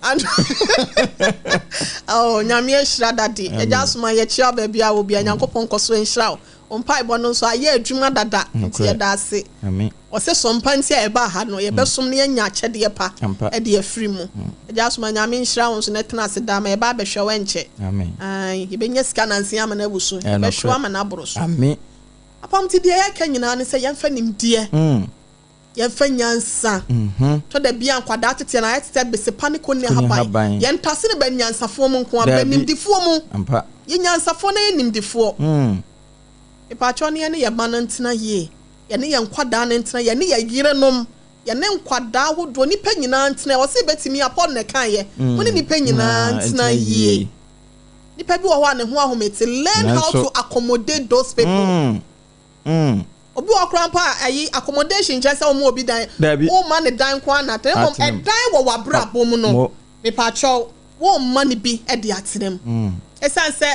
[SPEAKER 1] Oh, Nyame ahyira dade. Agya soma yɛkyia baabi a wɔ bia Nyankopɔn nkɔ so nhyira wo. Wo mpaebɔ no nso ayɛ adwuma dada nti yɛda ase.
[SPEAKER 2] Amen.
[SPEAKER 1] Ɔsɛ sɔmpa nti a ɛbaa ha no yɛbɛsom na yɛanya akyɛdeɛ pa
[SPEAKER 2] Ampa.
[SPEAKER 1] ɛde afiri mu. Agya soma Nyame nhyira wo nso na ɛtena ase daa ma yɛba abɛhwɛ wo ɛnkyɛ.
[SPEAKER 2] Amen.
[SPEAKER 1] Ae, yɛbɛnya sika nanse ama no abu so.
[SPEAKER 2] Ɛyɛ
[SPEAKER 1] Yɛbɛhwɛ wo
[SPEAKER 2] nokorɛ.
[SPEAKER 1] ama no aboro so.
[SPEAKER 2] Amen.
[SPEAKER 1] Apam nti deɛ yɛka nyinaa ne sɛ yɛmfa nimdeɛ, yɛmfa nyansa. Tɔ da bi a nkwadaa teteɛ no ayɛ te sɛ besepa ne kɔnni
[SPEAKER 2] Kɔnni
[SPEAKER 1] ahaban.
[SPEAKER 2] ahaban.
[SPEAKER 1] Yɛntase no bɛ nyansafoɔ mu nko ara, bɛ
[SPEAKER 2] Daabi.
[SPEAKER 1] nimdefoɔ mu.
[SPEAKER 2] Ampa.
[SPEAKER 1] Yɛ nyansafoɔ na yɛ nimdefoɔ. Mepaakyɛw ne yɛne yɛn mma no ntena yie. Yɛne yɛn nkwadaa no ntena, yɛne yɛn yerenom, yɛne nkwadaa ahodoɔ, nnipa nyinaa ntena. Ɛwɔ sɛ yɛbɛtumi a, Paul na ɛkaeɛ, mo ne nnipa nyinaa ntena yie. Nipa bi wɔ hɔ a ne ho ahomete. Learn how
[SPEAKER 2] Nanso-
[SPEAKER 1] to accommodate those people. Obi wɔ koraa mpo a ɛyi accommodation kyerɛ sɛ wɔn obi dan.
[SPEAKER 2] Dabi.
[SPEAKER 1] Wɔn ma ne dan nko ara na atena. Mmom
[SPEAKER 2] Atena mu.
[SPEAKER 1] ɛdan wɔ w'abrabɔ mu no.
[SPEAKER 2] Mo.
[SPEAKER 1] Mepaakyɛw wɔn mma ne bi de atena mu. Esan sɛ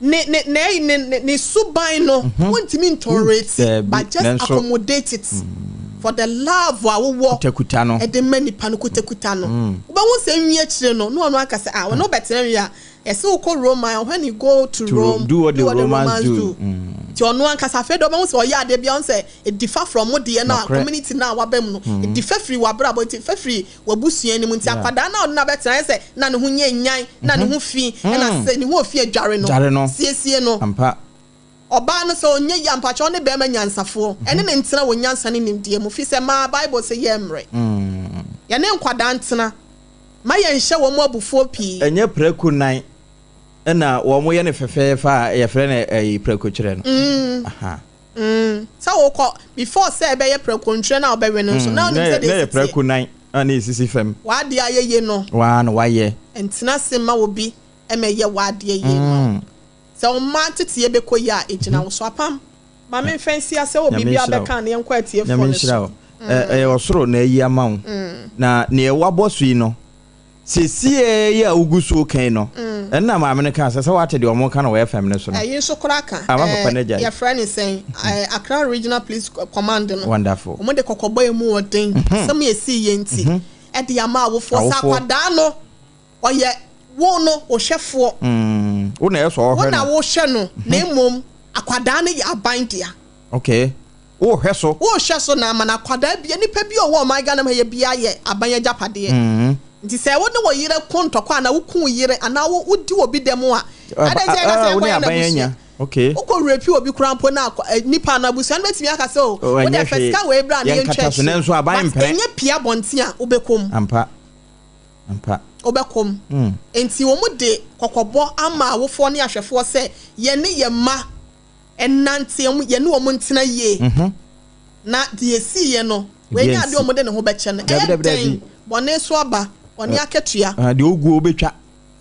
[SPEAKER 1] ne ne ne ne ne ne suban no wɔntumi ntolerate
[SPEAKER 2] Dabi,
[SPEAKER 1] but just
[SPEAKER 2] nanso-
[SPEAKER 1] accommodate it for the love a wowɔ
[SPEAKER 2] Kutakuta no.
[SPEAKER 1] ɛde ma nipa no kutakuta no. Wobɛhu sɛ nwi akyire no na ɔno aka sɛ ah ɔno bɛtena wie a yɛsɛ wokɔ Rome when you go to
[SPEAKER 2] To
[SPEAKER 1] Rome
[SPEAKER 2] do what the Romans do.
[SPEAKER 1] Nti ɔno ankasa afei de ɔbɛhu sɛ ɔyɛ adeɛ bi a ɔno sɛ ɛdifa from mo deɛ no a
[SPEAKER 2] Nokorɛ.
[SPEAKER 1] community no a waba mu no ɛdifa firi w'abrabɔ nti fa firi w'abusua no mu nti akwadaa no a ɔno no abɛtena ayɛ sɛ na ne ho nyɛ nyan na ne ho fi ɛna sɛ ne ho ofi adware no
[SPEAKER 2] Dware no.
[SPEAKER 1] siesie no
[SPEAKER 2] Ampa.
[SPEAKER 1] ɔbaa no sɛ ɔnyɛ yi ampakyɛ ɔne bɛrima nyansafoɔ ɛne ne ntena wɔ nyansa ne nimdeɛ mu fi sɛ maa Bible sɛ yɛ mmerɛ yɛne nkwadaa ntena ma yɛnhyɛ wɔn mu abufuo pii.
[SPEAKER 2] Ɛnyɛ prɛko nan ɛna wɔn yɛ no fɛfɛɛfɛ a yɛfrɛ no ɛyi prɛko kyerɛ no. Aha.
[SPEAKER 1] Sɛ wokɔ before sɛ ɛbɛyɛ prɛko ntwerɛ no a wobɛwe no nso na wonim sɛ
[SPEAKER 2] Na
[SPEAKER 1] deɛ
[SPEAKER 2] yɛ
[SPEAKER 1] ɛsi teɛ.
[SPEAKER 2] prɛko nan a na esisi fam.
[SPEAKER 1] W'adeɛ ayɛ yie no.
[SPEAKER 2] Waa na wayɛ.
[SPEAKER 1] Ntena ase ma obi ɛmɛyɛ w'adeɛ yie ma wo. Sɛ wo mma nteteɛ bɛkɔ yie a ɛgyina wo so. Apam ma memfa nsi ase wɔ
[SPEAKER 2] Nyame
[SPEAKER 1] biribi a
[SPEAKER 2] nhyira wo.
[SPEAKER 1] wobɛka a na yɛnkɔ atiefoɔ
[SPEAKER 2] Nyame
[SPEAKER 1] no
[SPEAKER 2] nhyira
[SPEAKER 1] so.
[SPEAKER 2] wo. Ɛyɛ ɔsoro na ayi ama wo. Na nea wabɔ so yi no, sesie yi a wogu so kan no, ɛnna maame no kaa sɛ sɛ wate deɛ ɔmo ka no wɔ FM no so no.
[SPEAKER 1] Ɛyi nso koraa ka.
[SPEAKER 2] Ama papa no agyae.
[SPEAKER 1] Yɛfrɛ ne sɛn Accra Regional Police Command no.
[SPEAKER 2] Wonderful.
[SPEAKER 1] Wɔn de kɔkɔbɔ emu ɔden. Sɛm yɛ si yɛ nti ɛde ama awofoɔ sɛ
[SPEAKER 2] Awofoɔ.
[SPEAKER 1] akwadaa no ɔyɛ Wo no, wo hwɛfoɔ.
[SPEAKER 2] Wo na ɛsɛ ɔhwɛ
[SPEAKER 1] no. Wo na wohwɛ no, na mmom akwadaa no yɛ aban dea.
[SPEAKER 2] Okay. Wohwɛ so.
[SPEAKER 1] Wohwɛ so na ama no akwadaa bia, nipa bi a ɔwɔ ɔman Ghana mu ha yɛ biara yɛ aban agyapadeɛ. Nti sɛ wo ne wo yere ko ntɔkwa anaa wo ku wo yere anaa wo wodi obi dɛm a, adɛn nti na yɛka sɛ
[SPEAKER 2] Wo ne
[SPEAKER 1] yɛnkɔyɛ no
[SPEAKER 2] aban
[SPEAKER 1] abusua?
[SPEAKER 2] anya. Okay.
[SPEAKER 1] Wokɔ rape obi koraa mpo na nipa no abusua no bɛtumi aka sɛ o,
[SPEAKER 2] Oh,
[SPEAKER 1] wo
[SPEAKER 2] ɛnyɛ
[SPEAKER 1] deɛ fa
[SPEAKER 2] hwee.
[SPEAKER 1] sika wei bra na yɛntwa
[SPEAKER 2] Yɛnkata so
[SPEAKER 1] akyire.
[SPEAKER 2] nanso aban
[SPEAKER 1] But
[SPEAKER 2] mpene.
[SPEAKER 1] ɛnyɛ pie abɔnten a, wobɛkɔ mu.
[SPEAKER 2] Ampa. Ampa.
[SPEAKER 1] Wobɛkɔ mu. Nti wɔn de kɔkɔbɔ ama awofoɔ ne ahwɛfoɔ sɛ yɛne yɛn mma nnante, yɛne wɔn ntena yie. Na deɛ ɛsiiɛ no, wei nyɛ adeɛ a wɔde ne ho bɛkyɛ no.
[SPEAKER 2] Dabi,
[SPEAKER 1] Ɛyɛ
[SPEAKER 2] dabi,
[SPEAKER 1] dɛn?
[SPEAKER 2] dabi.
[SPEAKER 1] Bɔne so aba, bɔne akatua.
[SPEAKER 2] Ah, deɛ oguo obɛtwa.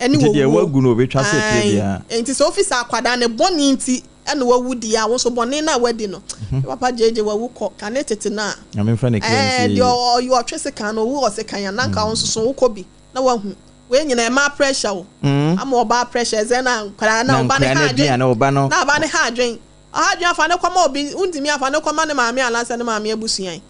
[SPEAKER 1] Ɛne
[SPEAKER 2] Nti deɛ
[SPEAKER 1] owuo.
[SPEAKER 2] wagu no obɛtwa sɛ ɛteɛ
[SPEAKER 1] Ae.
[SPEAKER 2] biara.
[SPEAKER 1] Nti sɛ wofi sɛ akwadaa ne bɔne nti ɛna wawu deɛ a, wo nso bɔne no a wadi no, me papa gyegye wawu kɔ, kane tete no a,
[SPEAKER 2] Nyame mfa ne kra
[SPEAKER 1] ɛɛ,
[SPEAKER 2] nsie
[SPEAKER 1] deɛ
[SPEAKER 2] yie.
[SPEAKER 1] ɔyɛ ɔtwe sekan no, owu wɔ sekan a, na nka wo nso so wokɔ bi na wahu. Wei nyinaa ɛmaa pressure o. Ama ɔbaa pressure, ɛsɛ na nkwadaa na
[SPEAKER 2] Na
[SPEAKER 1] ɔba ne
[SPEAKER 2] nkwadaa no
[SPEAKER 1] ha adwen.
[SPEAKER 2] aduane, ɔba no.
[SPEAKER 1] Na ɔba ne ha adwen. Ɔha adwen afa ne kɔma obi, wontumi afa ne kɔma ne maame anaasɛ ne maame abusua yi.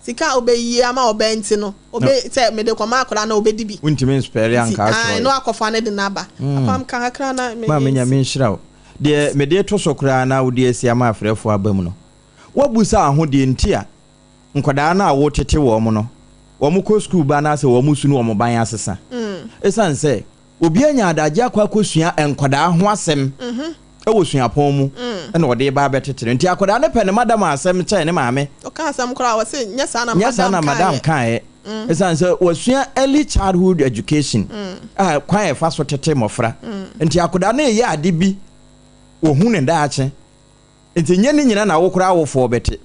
[SPEAKER 1] Sika a wobɛyie ama ɔbaa nti no, obe sɛ mede kɔma akwadaa na obɛdi bi.
[SPEAKER 2] Wontumi nspɛre
[SPEAKER 1] Nti,
[SPEAKER 2] anka
[SPEAKER 1] ae,
[SPEAKER 2] atwerɛ.
[SPEAKER 1] na wakɔfa ne de n'aba. Apam ka kakra na me
[SPEAKER 2] Maame
[SPEAKER 1] nsi.
[SPEAKER 2] Nyame nhyira wo. Deɛ mede to so koraa na wode asi ama afrɛfoɔ aba mu no, woabusa wo ho deɛ nti a nkwadaa no a wotete wɔn no, wɔn kɔ sukuu ba anaasɛ wɔn su no wɔn ban asesa. Ɛsiane sɛ obi anya adagye akɔ akɔsua nkwadaa ho asɛm ɛwɔ suapɔn mu ɛna ɔde ba abɛtete no. Nti akwadaa no pɛ ne madam asɛm kyɛn ne maame.
[SPEAKER 1] Ɔka asɛm koraa wɔ se nyɛ saa na
[SPEAKER 2] Nyɛ saa na
[SPEAKER 1] madam
[SPEAKER 2] madam kaeɛ. Ɛsiane sɛ wasua early childhood education a kwan a ɛfa so tete mmɔfra. Nti akwadaa no yɛ ade bi wɔhu ne daakye. Nti nyɛ ne nyina na wo koraa awofoɔ bɛte.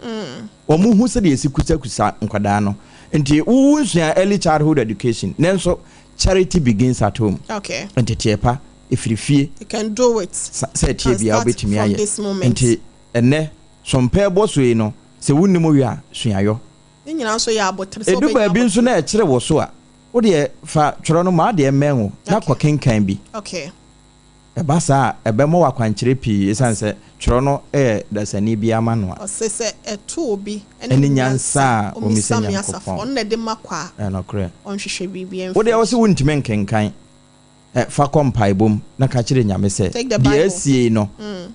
[SPEAKER 2] Wɔn hu sɛdeɛ ɛsi kusakusa nkwadaa no. Nti wowu nsua early childhood education nanso charity begins at home. Nteteɛ pa ɛfiri fie.
[SPEAKER 1] You can do it.
[SPEAKER 2] Sɛ ɛteɛ biara wobɛtumi ayɛ. Nti ɛnɛ sompɛ bɔ so yi no, sɛ wonnim yɔ a, suayɔ.
[SPEAKER 1] Ne nyinaa nso yɛ abotire sɛ
[SPEAKER 2] Edu
[SPEAKER 1] wobɛnya
[SPEAKER 2] baabi nso
[SPEAKER 1] abotire.
[SPEAKER 2] Na ɛkyerɛ wɔ so a, wodeɛ fa twerɛ no ma adeɛ mmɛn wo na kɔ kenkan bi. Ɛba saa a, ɛbɛma wo akwankyerɛ pii ɛsiane sɛ twerɛ no yɛ dasani bi ama no a.
[SPEAKER 1] Ɔse sɛ ɛto obi
[SPEAKER 2] ɛne nyansa a
[SPEAKER 1] ɔmmisa
[SPEAKER 2] ɔmmisa
[SPEAKER 1] me asafo,
[SPEAKER 2] Nyankopɔn.
[SPEAKER 1] Ɔno na ɛde ma kɔ a
[SPEAKER 2] Ɛnokorɛ.
[SPEAKER 1] ɔnhwehwɛ biribi
[SPEAKER 2] Wodeɛ wo
[SPEAKER 1] ɛmfiri
[SPEAKER 2] sɛ wontumi nkenkan, fa kɔ mpaebɔ mu na ka kyerɛ Nyame sɛ
[SPEAKER 1] Take the
[SPEAKER 2] deɛ
[SPEAKER 1] Bible.
[SPEAKER 2] asie no,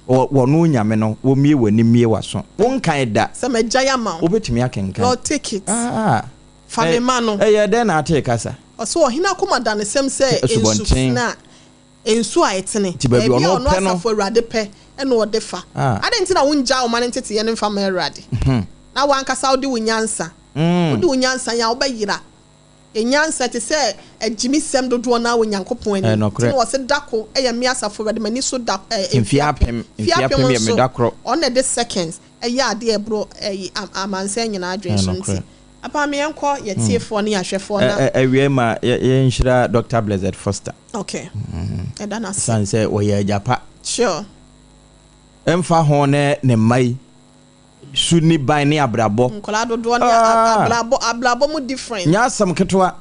[SPEAKER 2] wɔno Nyame no wɔmmie w'ani mmie w'aso. Wonkan da.
[SPEAKER 1] Sɛ magyae ama wo.
[SPEAKER 2] Wobɛtumi akenkan.
[SPEAKER 1] Lord, take it.
[SPEAKER 2] Ah.
[SPEAKER 1] Fa me ma no.
[SPEAKER 2] Ɛyɛ dɛn na atee kasa?
[SPEAKER 1] Ɔsɛ ɔhene akoma da ne sɛm sɛ
[SPEAKER 2] Asubɔnten.
[SPEAKER 1] Nsutene a nsu a ɛtene.
[SPEAKER 2] Nti baabi
[SPEAKER 1] Baabi a
[SPEAKER 2] ɔno
[SPEAKER 1] ɔno
[SPEAKER 2] pɛ no.
[SPEAKER 1] asafo Awurade pɛ ɛna ɔde fa. Adɛn nti na wongyaa wo ma no nteteyɛ no mfa ma Awurade? Na wankasa wode wo nyansa. Wode wo nyansa yɛ a wobɛyera. Nyansa te sɛ agyimisɛm dodoɔ no wɔ Nyankopɔn anim.
[SPEAKER 2] Ɛnokorɛ.
[SPEAKER 1] Nti na wɔse dako ɛyɛ me asafo Awurade m'ani so da
[SPEAKER 2] Mfeɛ 1000,
[SPEAKER 1] mfeɛ
[SPEAKER 2] mfeɛ
[SPEAKER 1] 1000
[SPEAKER 2] apem yɛ me
[SPEAKER 1] nso
[SPEAKER 2] da korɔ.
[SPEAKER 1] Ɔno na ɛde seconds ɛyɛ adeɛ ɛboro ɛyi amansan nyinaa adwene so nti.
[SPEAKER 2] Ɛnokorɛ.
[SPEAKER 1] Apa me yɛnkɔ yɛtiefoɔ ne yɛahwɛfoɔ na.
[SPEAKER 2] Awie ma yɛnhyira Dr. Blessed Foster.
[SPEAKER 1] Okay. Ɛda n'ase.
[SPEAKER 2] Ɛsiane sɛ wɔyɛ agya pa. Ɛmfa ho ne ne mma yi su ne ban ne abrabɔ.
[SPEAKER 1] Nkwadaa dodoɔ ne
[SPEAKER 2] Ah.
[SPEAKER 1] abrabɔ mu different.
[SPEAKER 2] Nyɛ asɛm ketewa.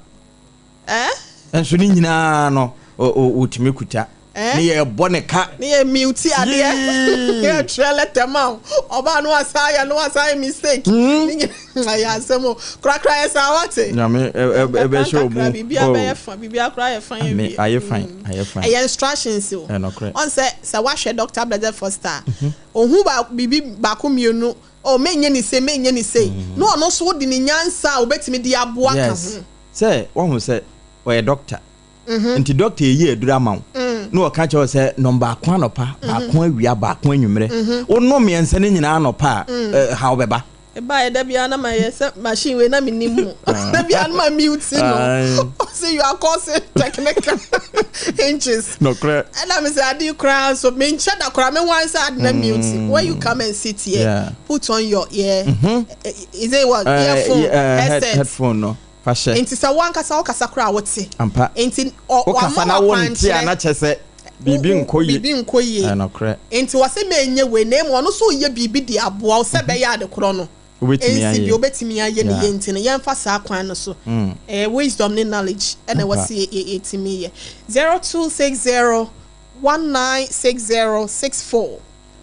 [SPEAKER 1] Eh?
[SPEAKER 2] Nso ne nyinaa no wɔtumi kuta.
[SPEAKER 1] Eh?
[SPEAKER 2] Ne yɛbɔ ne ka.
[SPEAKER 1] Ne yɛ mute adeɛ.
[SPEAKER 2] Yee.
[SPEAKER 1] Yɛ twerɛ letter ma wo. Ɔbaa no wasa ayɛ no wasa ayɛ mistake. Ne nyinaa yɛ asɛm o. Korakora yɛ saa wate.
[SPEAKER 2] Nyame ɛbɛhyɛ
[SPEAKER 1] Kakra
[SPEAKER 2] ɔmu.
[SPEAKER 1] biribiara bɛyɛ fa, biribiara koraa yɛ fa yɛ
[SPEAKER 2] Ame
[SPEAKER 1] wie.
[SPEAKER 2] ayɛ fine, ayɛ fine.
[SPEAKER 1] Ɛyɛ instructions o.
[SPEAKER 2] Ɛnokorɛ.
[SPEAKER 1] Ɔn sɛ wahwɛ Dr. Blessed Foster a, ohun ba biribi baako mmienu, oh, menyɛ ne sei, menyɛ ne sei. Na ɔno nso de ne nyansa a obetumi de aboa ka ho.
[SPEAKER 2] Sɛ wahu sɛ ɔyɛ doctor. Nti doctor eyi aduru ama wo. Na ɔka kyerɛ wo sɛ nom baako anɔpa, baako awia, baako anwummerɛ. Wonom mmiɛnsa no nyinaa anɔpa a, haw bɛba.
[SPEAKER 1] Ɛbaeɛ da biara na mayɛ sɛ machine wei na menim mu. Da biara na ma mute no. Ɔse you are causing technical hitches.
[SPEAKER 2] Nokorɛ.
[SPEAKER 1] Ɛna me sɛ ade koraa nso menkyɛ da koraa me wan sɛ ade na mute. When you come and sit here, put on your ear. Is it what? Earphone, headset.
[SPEAKER 2] Headphone no. Fa hyɛ.
[SPEAKER 1] Nti sɛ wankasa wokasa koraa wote.
[SPEAKER 2] Ampa.
[SPEAKER 1] Nti
[SPEAKER 2] Wokasa
[SPEAKER 1] wama
[SPEAKER 2] na wonte a
[SPEAKER 1] wakwankyerɛ.
[SPEAKER 2] Na kyɛ sɛ biribi nkɔ yie.
[SPEAKER 1] Biribi nkɔ yie.
[SPEAKER 2] Ɛnokorɛ.
[SPEAKER 1] Nti wɔsɛ menyɛ wei na mmom ɔno nso yɛ biribi de aboa wo sɛ bɛyɛ ade korɔ no.
[SPEAKER 2] Wobɛtumi
[SPEAKER 1] Nsi
[SPEAKER 2] ayɛ.
[SPEAKER 1] bi wobɛtumi ayɛ ne yie nti no yɛmfa saa kwan no so. Ɛyɛ wisdom ne knowledge ɛna ɛwɔ
[SPEAKER 2] Ampa.
[SPEAKER 1] sɛ yɛtumi yɛ. 0260 196064,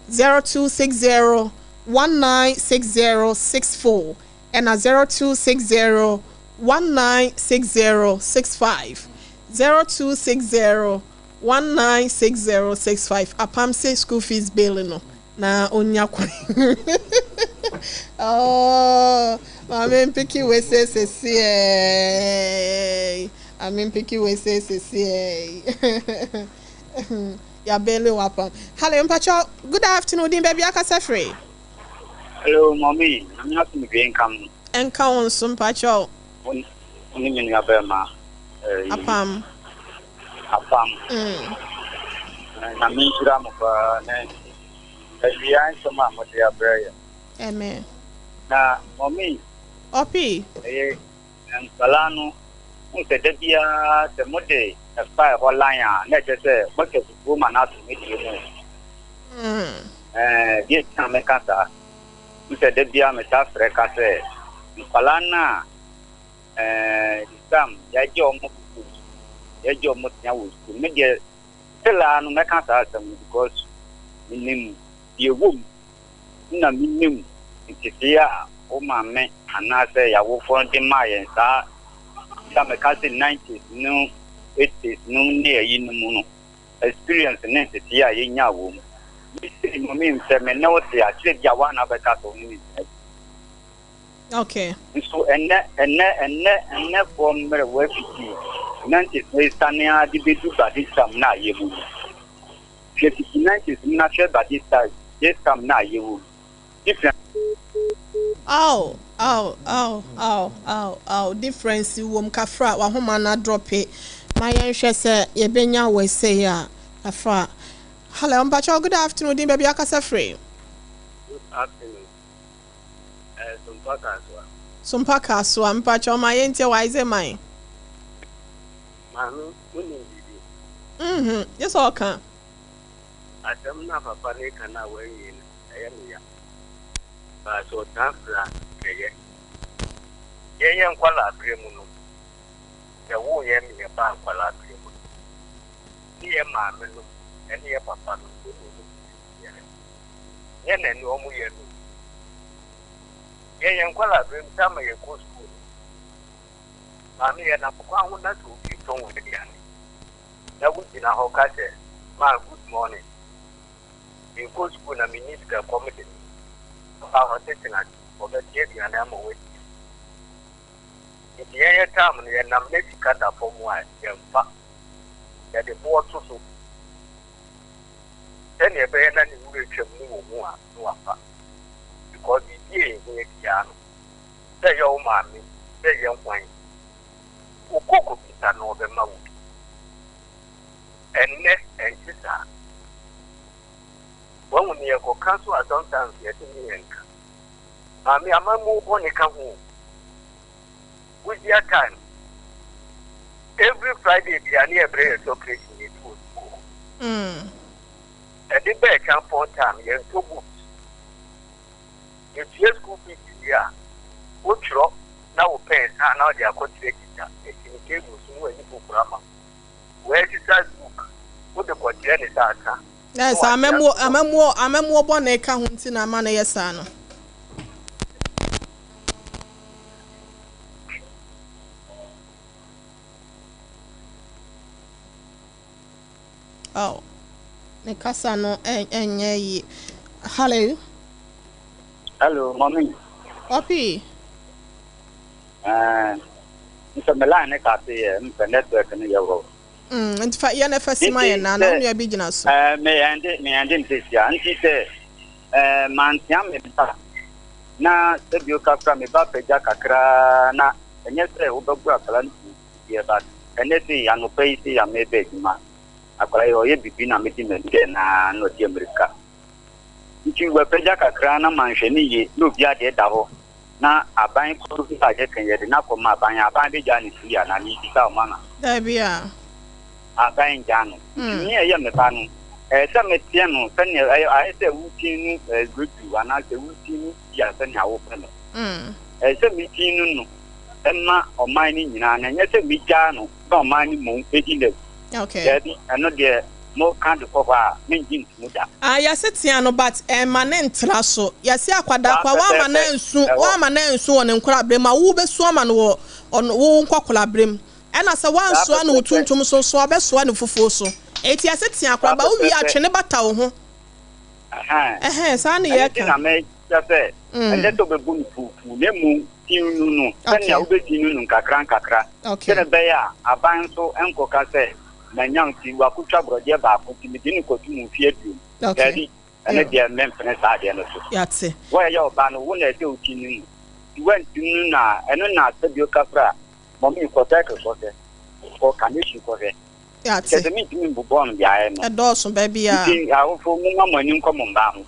[SPEAKER 1] 0260 196064 ɛna 0260 196065, 0260. 196065 Apam se school fees bill no na onya kwan. Oh, maame mpiki wei sɛ sɛsiɛ. Maame mpiki wei sɛ sɛsiɛ. Yabele wapam. Hello, mpacho. Good afternoon. Din baabi akasa firi.
[SPEAKER 3] Hello, mommy. Nyame asomdwe nka mo.
[SPEAKER 1] Ɛnka wo nso, mpacho.
[SPEAKER 3] Wo ne me nua bɛrima.
[SPEAKER 1] Apam.
[SPEAKER 3] Apam. Nyame nhyira mo paa ne awia nsɛm a mode abrɛ yɛ.
[SPEAKER 1] Amen.
[SPEAKER 3] Na mommy.
[SPEAKER 1] Ɔpi.
[SPEAKER 3] Ɛyɛ nkwadaa no, mo sɛ da biara sɛ mode ɛfa ɛhɔ line a, na ɛkyerɛ sɛ moatwa fufuo ma no ato me deɛ mu. Deɛ nti na meka saa, mo sɛ da biara metaa frɛ ka sɛ nkwadaa no a Sam yɛagye wɔn kɔ yɛagye wɔn tea wɔ sukuu. Me deɛ still a no mɛka saa asɛm no because menim deɛ ɛwɔ mu na menim ntetee a wo maame anaasɛ yɛawofoɔ de maa yɛn saa sɛ meka sɛ 90s no 80s no ne ayi no mu no experience ne ntetee a yɛnya wɔ mu. Mesei no memfɛ me ne wo te akyerɛ bi a woana bɛka sɛ wo ne me ntena bi.
[SPEAKER 1] Okay.
[SPEAKER 3] Nso ɛnɛ ɛnɛ ɛnɛ ɛnɛ foɔ mmerɛ wɔafiti 90s no esiane ara de bɛdu Badistam no a yɛwɔ mu. Hwɛ fiti 90s no na hwɛ Badistam no a yɛwɔ mu. Difference.
[SPEAKER 1] Aw aw aw aw aw aw difference wom kafra wahoma na drop ma yɛnhwɛ sɛ yɛbɛnya wɔ sei a kafra. Hello, mpacho, good afternoon. Din baabi akasa firi.
[SPEAKER 4] Good afternoon. Sompa Kasoa.
[SPEAKER 1] Sompa Kasoa, mpacho ma yɛntie wa Isaac man.
[SPEAKER 4] Maame, wonim biribi?
[SPEAKER 1] Yɛ sɛ ɔka.
[SPEAKER 4] Asɛm na papa ne ka na wanwie no, ɛyɛ me ya. Baa sɛ ɔtaa fra kɛyɛ. Yɛyɛ nkwalaa berɛ mu no, yɛwoo yɛn me yɛbaa nkwalaa berɛ mu no, ne yɛ maame no ne yɛ papa no, ne ne mu biara. Nyɛ na ne ɔmo yɛ no. Yɛyɛ nkwalaa berɛ mu sɛ ama yɛkɔ sukuu no, maame yɛ nam kwan ho na sɛ obi tɔn aduane na wogyina hɔ ka sɛ, "Ma, good morning. Menkɔ sukuu na menni sika, kɔm de me." Ɔba hɔ tete na ɔbɛte aduane ama wadi. Nti yɛyɛ tam no, yɛnam na sika da fam a, yɛmfa. Yɛde boɔ to so. Sɛnea ɛbɛyɛ na ne wura twam ne wɔ mu a, na wafa. Because biribi a ɛhia biara no, sɛ ɛyɛ wo maame, sɛ ɛyɛ hwan, wokɔ kɔbisa na ɔbɛma wo bi. Ɛnnɛ, ɛnte saa. Wahu ne yɛkɔka so a sometimes yɛte ne yɛnka. Maame, amammuo bɔne ka ho. Wohyia time. Every Friday bia ne yɛbrɛ yɛ chocolate yɛdi wɔ sukuu. Ɛde bɛɛ champon time, yɛntɔ books. Yɛtua school fees wie a, wotwerɛ na wo pen saa na wode akɔkyerɛ teacher. Esi ne table so na wayi foforɔ ama wo. Wɔ exercise book, wode kɔkyerɛ ne sɛ aka.
[SPEAKER 1] Na sɛ amammuo bɔne ka ho nti na ama no yɛ saa no. Oh, ne kasa no ɛnyɛ yie. Hello.
[SPEAKER 3] Hello, mommy.
[SPEAKER 1] Ɔpi.
[SPEAKER 3] Nsɛ me line ne ka se yɛ mpɛ network no yɛ wɔ.
[SPEAKER 1] Nti fa yɛ na fa si ma yɛ na na onua bi gyina so.
[SPEAKER 3] Me yɛnde me yɛnde ntɛsia nti sɛ mantea me ba na sɛbio kakra me ba pagya kakra na ɛnyɛ sɛ wobɛgu akwadaa no deɛ, but ɛnɛ sɛ anɔpa yi sɛ yɛ mebɛ adwuma, akwadaa yi ɔyɛ bibi na mede m'ani dɛ na na ɔdi amirika nti wapagya kakra na manhwɛ ne yie na obi adeɛ da hɔ na aban koro bi a yɛka yɛde na kɔma aban, aban bɛgya ne firi a na ne bisa ɔma na
[SPEAKER 1] Dabi a.
[SPEAKER 3] Aban gya no nti ne ɛyɛ me ba no ɛyɛ sɛ meteɛ no sɛnea ɛyɛ ayɛ sɛ wotin no radio anaasɛ wotin no bi a sɛnea wopɛ no ɛyɛ sɛ metin no no ɛma ɔman no nyinaa na ɛnyɛ sɛ megyaa no na ɔman no mmom ɛdi n'awu. Daabi, ɛno deɛ moka de kɔ hɔ a mengye ntomu da.
[SPEAKER 1] Ah, yɛse tea no but ɛmma ne ntra so. Yɛse akwadaa koraa woamma no ansu, woamma no ansu wɔ ne nkwadaa mu a, wo wobɛsu ama no wɔ ɔno wo nkwakoraa berɛ mu. Ɛna sɛ woansoa no wo tuntum so nso a, wobɛsoa no fufuo so. Eti ase tea akora ba wowie atwe ne bata wo ho. Ɛhɛn, saa ne
[SPEAKER 3] Ɛno nti
[SPEAKER 1] yɛka.
[SPEAKER 3] na mekyerɛ sɛ ɛnyɛ sɛ wobɛbu no puupuu na mmom ti no no sɛnea wobɛti no no nkakra nkakra sɛnea ɛbɛyɛ a aban nso nkɔka sɛ manya nti wakotwa borɔdeɛ baako nti mede no kɔto mu mfeɛ 20. Daabi, ɛno deɛ mempene saa adeɛ no so.
[SPEAKER 1] Yɛate.
[SPEAKER 3] Woyɛ ɔba no, wo na ɛsɛ woti no mu. Nti woanti no no a, ɛno na sɛbio kafra mɔmi kɔ cycle kɔhwɛ, kɔ carnation kɔhwɛ.
[SPEAKER 1] Yɛate.
[SPEAKER 3] Kyerɛ sɛ mentumi mbobɔ no beaeɛ no.
[SPEAKER 1] Ɛdɔɔso baabi a.
[SPEAKER 3] Nti awofo, momma mo ani nkɔ mo mma ho.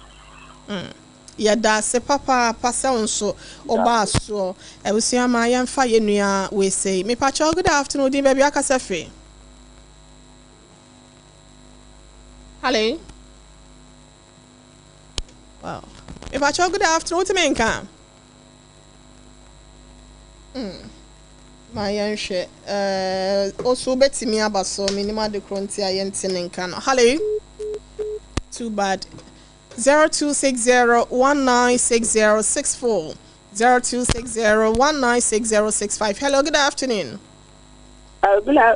[SPEAKER 1] Yɛda ase papaapa sɛ wo nso wobaa soɔ. Abusua ma yɛmfa yɛn nua wei sei. Mepakyɛw, good afternoon, din baabi akasa firi? Hello. Wow. Mepakyɛw, good afternoon, wotumi nka? Ma yɛnhwɛ. Oso wobɛtumi aba so, menim ade koro nti a yɛnte ne nka no. Hello. Too bad. 0260 196064 0260 196065. Hello, good afternoon.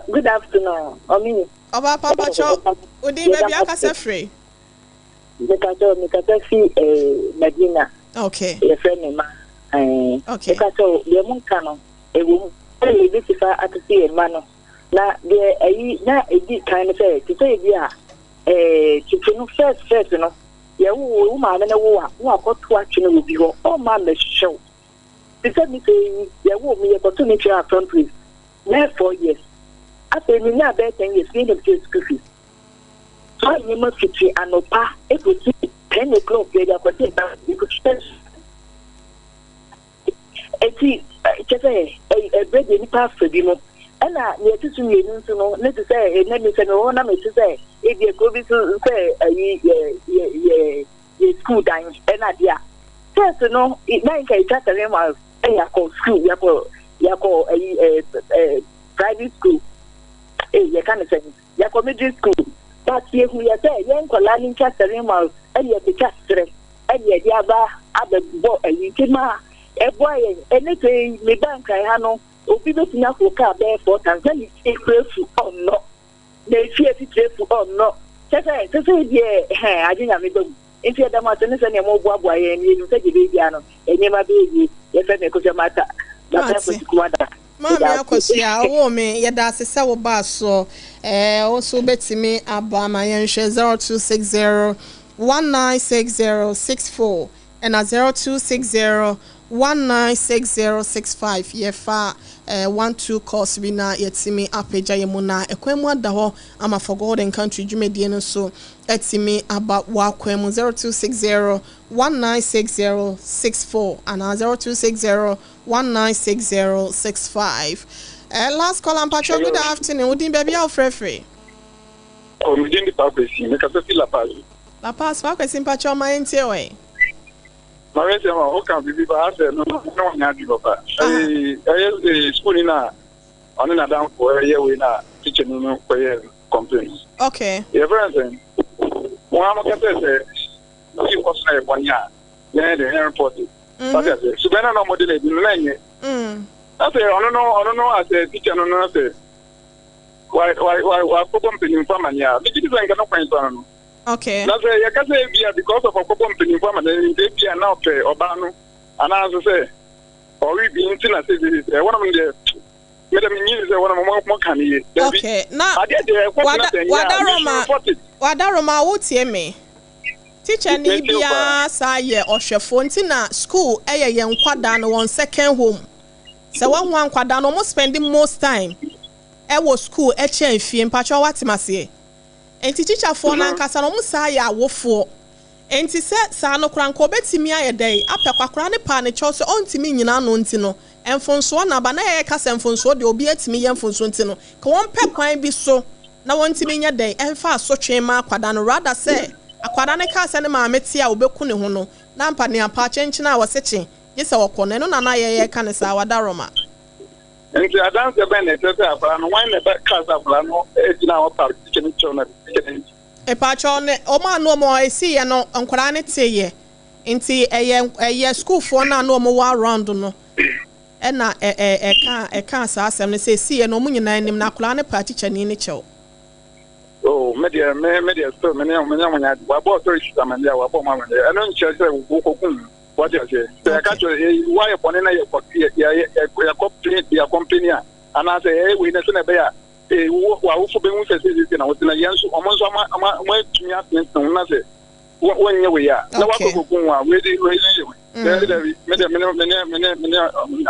[SPEAKER 5] Good afternoon, Omi.
[SPEAKER 1] Ọba Pampacho, Odin baabi akasa firi.
[SPEAKER 5] Mekasa fi Medina. Yɛfrɛ me ma. Mekasa deɛ mo nka no ɛwɔ mu. Ɛna ebi si fa atete yɛn mma no. Na deɛ ɛyi na edi kan no sɛ te sɛ ebi a tete no first no yɛwo wo maame no wo a na wakɔto atwene wɔ bi hɔ ɔmma mmɛhwehwɛ wo. Te sɛ me sɛ yi yɛwo me yɛkɔto me twere afrɛ place bɛyɛ 4 years. Afei menya bɛyɛ 10 years ne na metua school fees. So nneɛma fiti anɔpa ekosi 10 o'clock yɛde akɔgye ba yɛkɔtwa. Eti kyɛ sɛ ɛbrɛ deɛ nipa afa bi mu. Ɛna nea ɛte so mmienu nso no ne te sɛ ɛnɛ mi sɛ mewɔ hɔ na mete sɛ ebi ekuro bi so sɛ ɛyi yɛ yɛ yɛ yɛ school dan ɛna adeɛ a first no na nka etwa 7 miles ɛna yɛakɔ school, yɛakɔ ɛyi ɛ ɛ private school, yɛka ne sɛ yɛakɔ middle school, but yɛhu yɛ sɛ yɛn nkɔlaa no ntwa 7 miles ɛna yɛkeka serɛ ɛna yɛde aba abɛbɔ ɛyi nti ma ɛboa yɛn. Ɛne sɛ meba Nkran ha no, obi bɛtumi aforo kaa bɛyɛ four times na ne tie kura fu ɔnnɔ na efie titire fu ɔnnɔ kyɛ sɛ sese deɛ hɛn agye Nyame ba mu. Nti ɛda mo ase ne sɛ nea moboaboa yɛn no, yɛnim sɛ gye bɛɛ no nneɛma bɛyɛ yie. Yɛfrɛ me Akosua Mata Bata.
[SPEAKER 1] Mate.
[SPEAKER 5] Akɔsikumada.
[SPEAKER 1] Maame Akosua, ɔwɔ me, yɛda ase sɛ wobaa soɔ. Wo nso wobɛtumi aba ma yɛnhwɛ 0260 196064 ɛna 0260 196065. Yɛfa one two calls bi na yɛtumi apagya yɛ mu na ɛkwan mu ada hɔ ama For God and Country dwumadie no nso atumi aba w'akwan mu. 0260 196064 anaa 0260 196065. Last call, Mpatro, good afternoon. Wodin, baabi a wofrɛfrɛ?
[SPEAKER 6] Oh, me din de Pakwesi, mekasa fi La Paz.
[SPEAKER 1] La Paz, Pakwesi, mpatro, ma yɛntie wɔ.
[SPEAKER 6] Mawɛ sɛ ma woka biribi ba asɛ no na wanya adwe papa. Ɛyɛ school ni na ɔne n'adamfo ɛyɛ wei na teacher no no kɔyɛ complaint. Yɛfrɛ no sɛ wɔn a wɔka sɛ obi nkɔ so na yɛ bɔne a yɛn de yɛn report. Wate ase suban na ɔmɔde na ebi no na ɛnyɛ. Na sɛ ɔno no asɛ teacher no sɛ wa wa wa wakɔbɔ mpanyinfo amaneɛ a, megye di sɛ nka no kwan so ano no. Na sɛ yɛka sɛ ebia because of ɔkɔbɔ mpanyinfo amaneɛ nti ebia na ɔpɛ ɔbaa no anaasɛ sɛ ɔwe bi nti na sɛ wɔnom deɛ mɛdɛ menyi sɛ wɔnom mo ka ne ye. Dabi.
[SPEAKER 1] Na
[SPEAKER 6] adeɛ deɛ ɛkɔ so na sɛ nyɛ a, you should report it.
[SPEAKER 1] Wadaroma, wotie me? Teacher ni
[SPEAKER 6] Metie wo paa.
[SPEAKER 1] biara saa yɛ ɔhwɛfoɔ nti na school ɛyɛ yɛn nkwadaa no wɔn second home. Sɛ wɔn ho nkwadaa no, wɔn spend most time ɛwɔ school ɛkyɛn fie. Mpatwa, watem aseɛ? Nti teacherfoɔ no ankasa no, wɔn saa yɛ awofoɔ nti sɛ saa no koraa nka obetumi ayɛ dɛ apɛ kwakora ne paa ne kyɛw sɛ ɔntumi nyina ano nti no mfonsoɔ naba na yɛyɛ kasa mfonsoɔ deɛ obi atumi yɛ mfonsoɔ nti no ka wɔn pɛ kwan bi so na wɔntumi nyɛ dɛ ɛmfa asotwe ma akwadaa no, rather sɛ akwadaa no kaa sɛ ne maame te a obeku ne ho no na mpa ne apa kyenkyen a wɔse kye gye sɛ wɔkɔ no ɛno na na yɛyɛ ka ne saa, wadaroma.
[SPEAKER 6] Nti adanseɛ bɛn na ɛkyerɛ sɛ akwadaa no wɔn na ɛbɛ kaa sɛ akwadaa no gyina hɔ pa teacher no kyerɛw na teacher no nti?
[SPEAKER 1] Mpatwɛ ne ɔmo a no ɔmo esi yɛ no, nkwadaa ne te yɛ nti ɛyɛ sukuufoɔ no a na ɔmo wɔ around no ɛna ɛ ɛ ɛka ɛka saa asɛm no sɛ esi yɛ no ɔmo nyinaa anim na akwadaa no pa teacher ni ne kyɛw.
[SPEAKER 6] Oh, me deɛ, me me deɛ still me ne me ne mo nya wabɔ authorities amaneɛ a wabɔ mo amaneɛ ɛno nkyerɛ sɛ wokɔkum wate aseɛ sɛ yɛka kyerɛ eh, woayɛ bɔne na yɛkɔ yɛkɔ yɛ complain a anaasɛ yɛyɛ wei na sɛ na ɛbɛyɛ a eh, wo w'awofo bɛhu sɛ seesei na wote na yɛn nso ɔmo nso ama ama ɔmo atumi atenetene wo na sɛ wɔnyɛ wei a na wakɔ kɔkum wo a wei de wei de yɛ wei dabi dabi me deɛ me ne me ne me ne me ne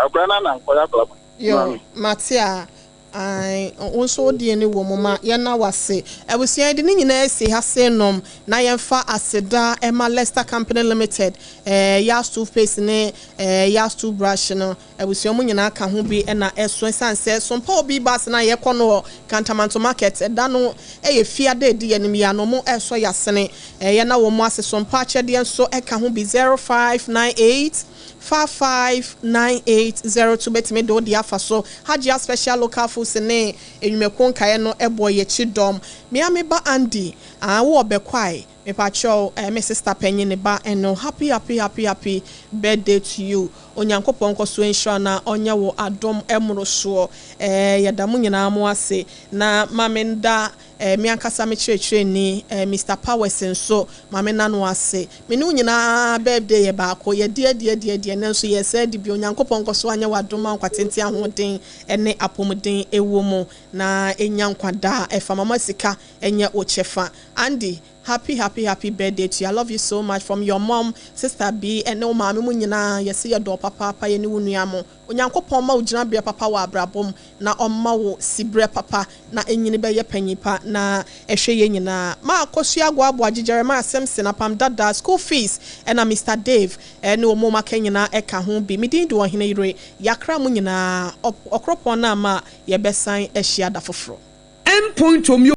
[SPEAKER 6] akora no na nkɔyɛ akora
[SPEAKER 1] Yo, mate a. Ae, wo nso wo deɛ no wɔ mu ma yɛnna wo ase. Abusua yɛde ne nyinaa asi ha se nom na yɛmfa aseda ma Lester Company Limited, eh, Yas Toothpaste ne eh, Yas Toothbrush no. Abusua mu nyinaa ka ho bi na ɛso ɛsiane sɛ Sompa Obi bus no a yɛkɔ no wɔ Kantamanto Market ɛda no yɛ fiada ɛdi yɛn anim yi ano wɔn ɛresɔ yɛn asene. Eh, yɛnna wɔn ase. Sompa akyɛdeɛ nso ɛka ho bi 0598 559802 bɛtumi de wo deɛ afa so. Hajia Special Local Foods ne nnwumakuo nkaeɛ no bɔ yɛakyi dɔm. Me ara me ba Andy, ah, wowɔ Bɛkwae, mepakyɛw, eh, me sister panyin ne ba ɛno. Happy happy happy happy birthday to you. Onyankopɔn nkɔ so nhyira na ɔnyɛ wo adom mmorosoɔ. Eh, yɛda mo nyinaa mo ase. Na ma menda eh, me ankasa me kyerɛkyerɛni, eh, Mr. Powers nso, ma me na no ase. Me ne wo nyinaa birthday yɛ baako. Yɛdi adi adi adi ɛnɛ nso yɛsɛ adi bi. Onyankopɔn nkɔ so anyɛ w'adom ma nkwatenten ahoɔden ne apɔmuden ɛwɔ mu na ɛnya nkwadaa ɛfa mama sika ɛnyɛ wo kyɛfa. Andy, happy happy happy birthday to you. I love you so much from your mom, Sister B, ɛne wo maame mu nyinaa. Yɛsɛ yɛdɔ papaapa yɛ ne wo nua mo. Onyankopɔn ma wo gyinaberɛ papa wɔ abrabɔ mu na ɔmma wo siberɛ papa na ɛnyini bɛyɛ panyin pa na ɛhwɛ yɛn nyinaa. Maa Kosua Agoaboagye, Jeremiah Simpson, Apam Dada, school fees, ɛna Mr. Dave ɛne wɔn a aka nyinaa ɛka ho bi. Me din de Ɔhene Yere, yakra mu nyinaa, ɔkoropɔn no ama yɛbɛsan ahyia da foforɔ.
[SPEAKER 7] Endpoint Homeo.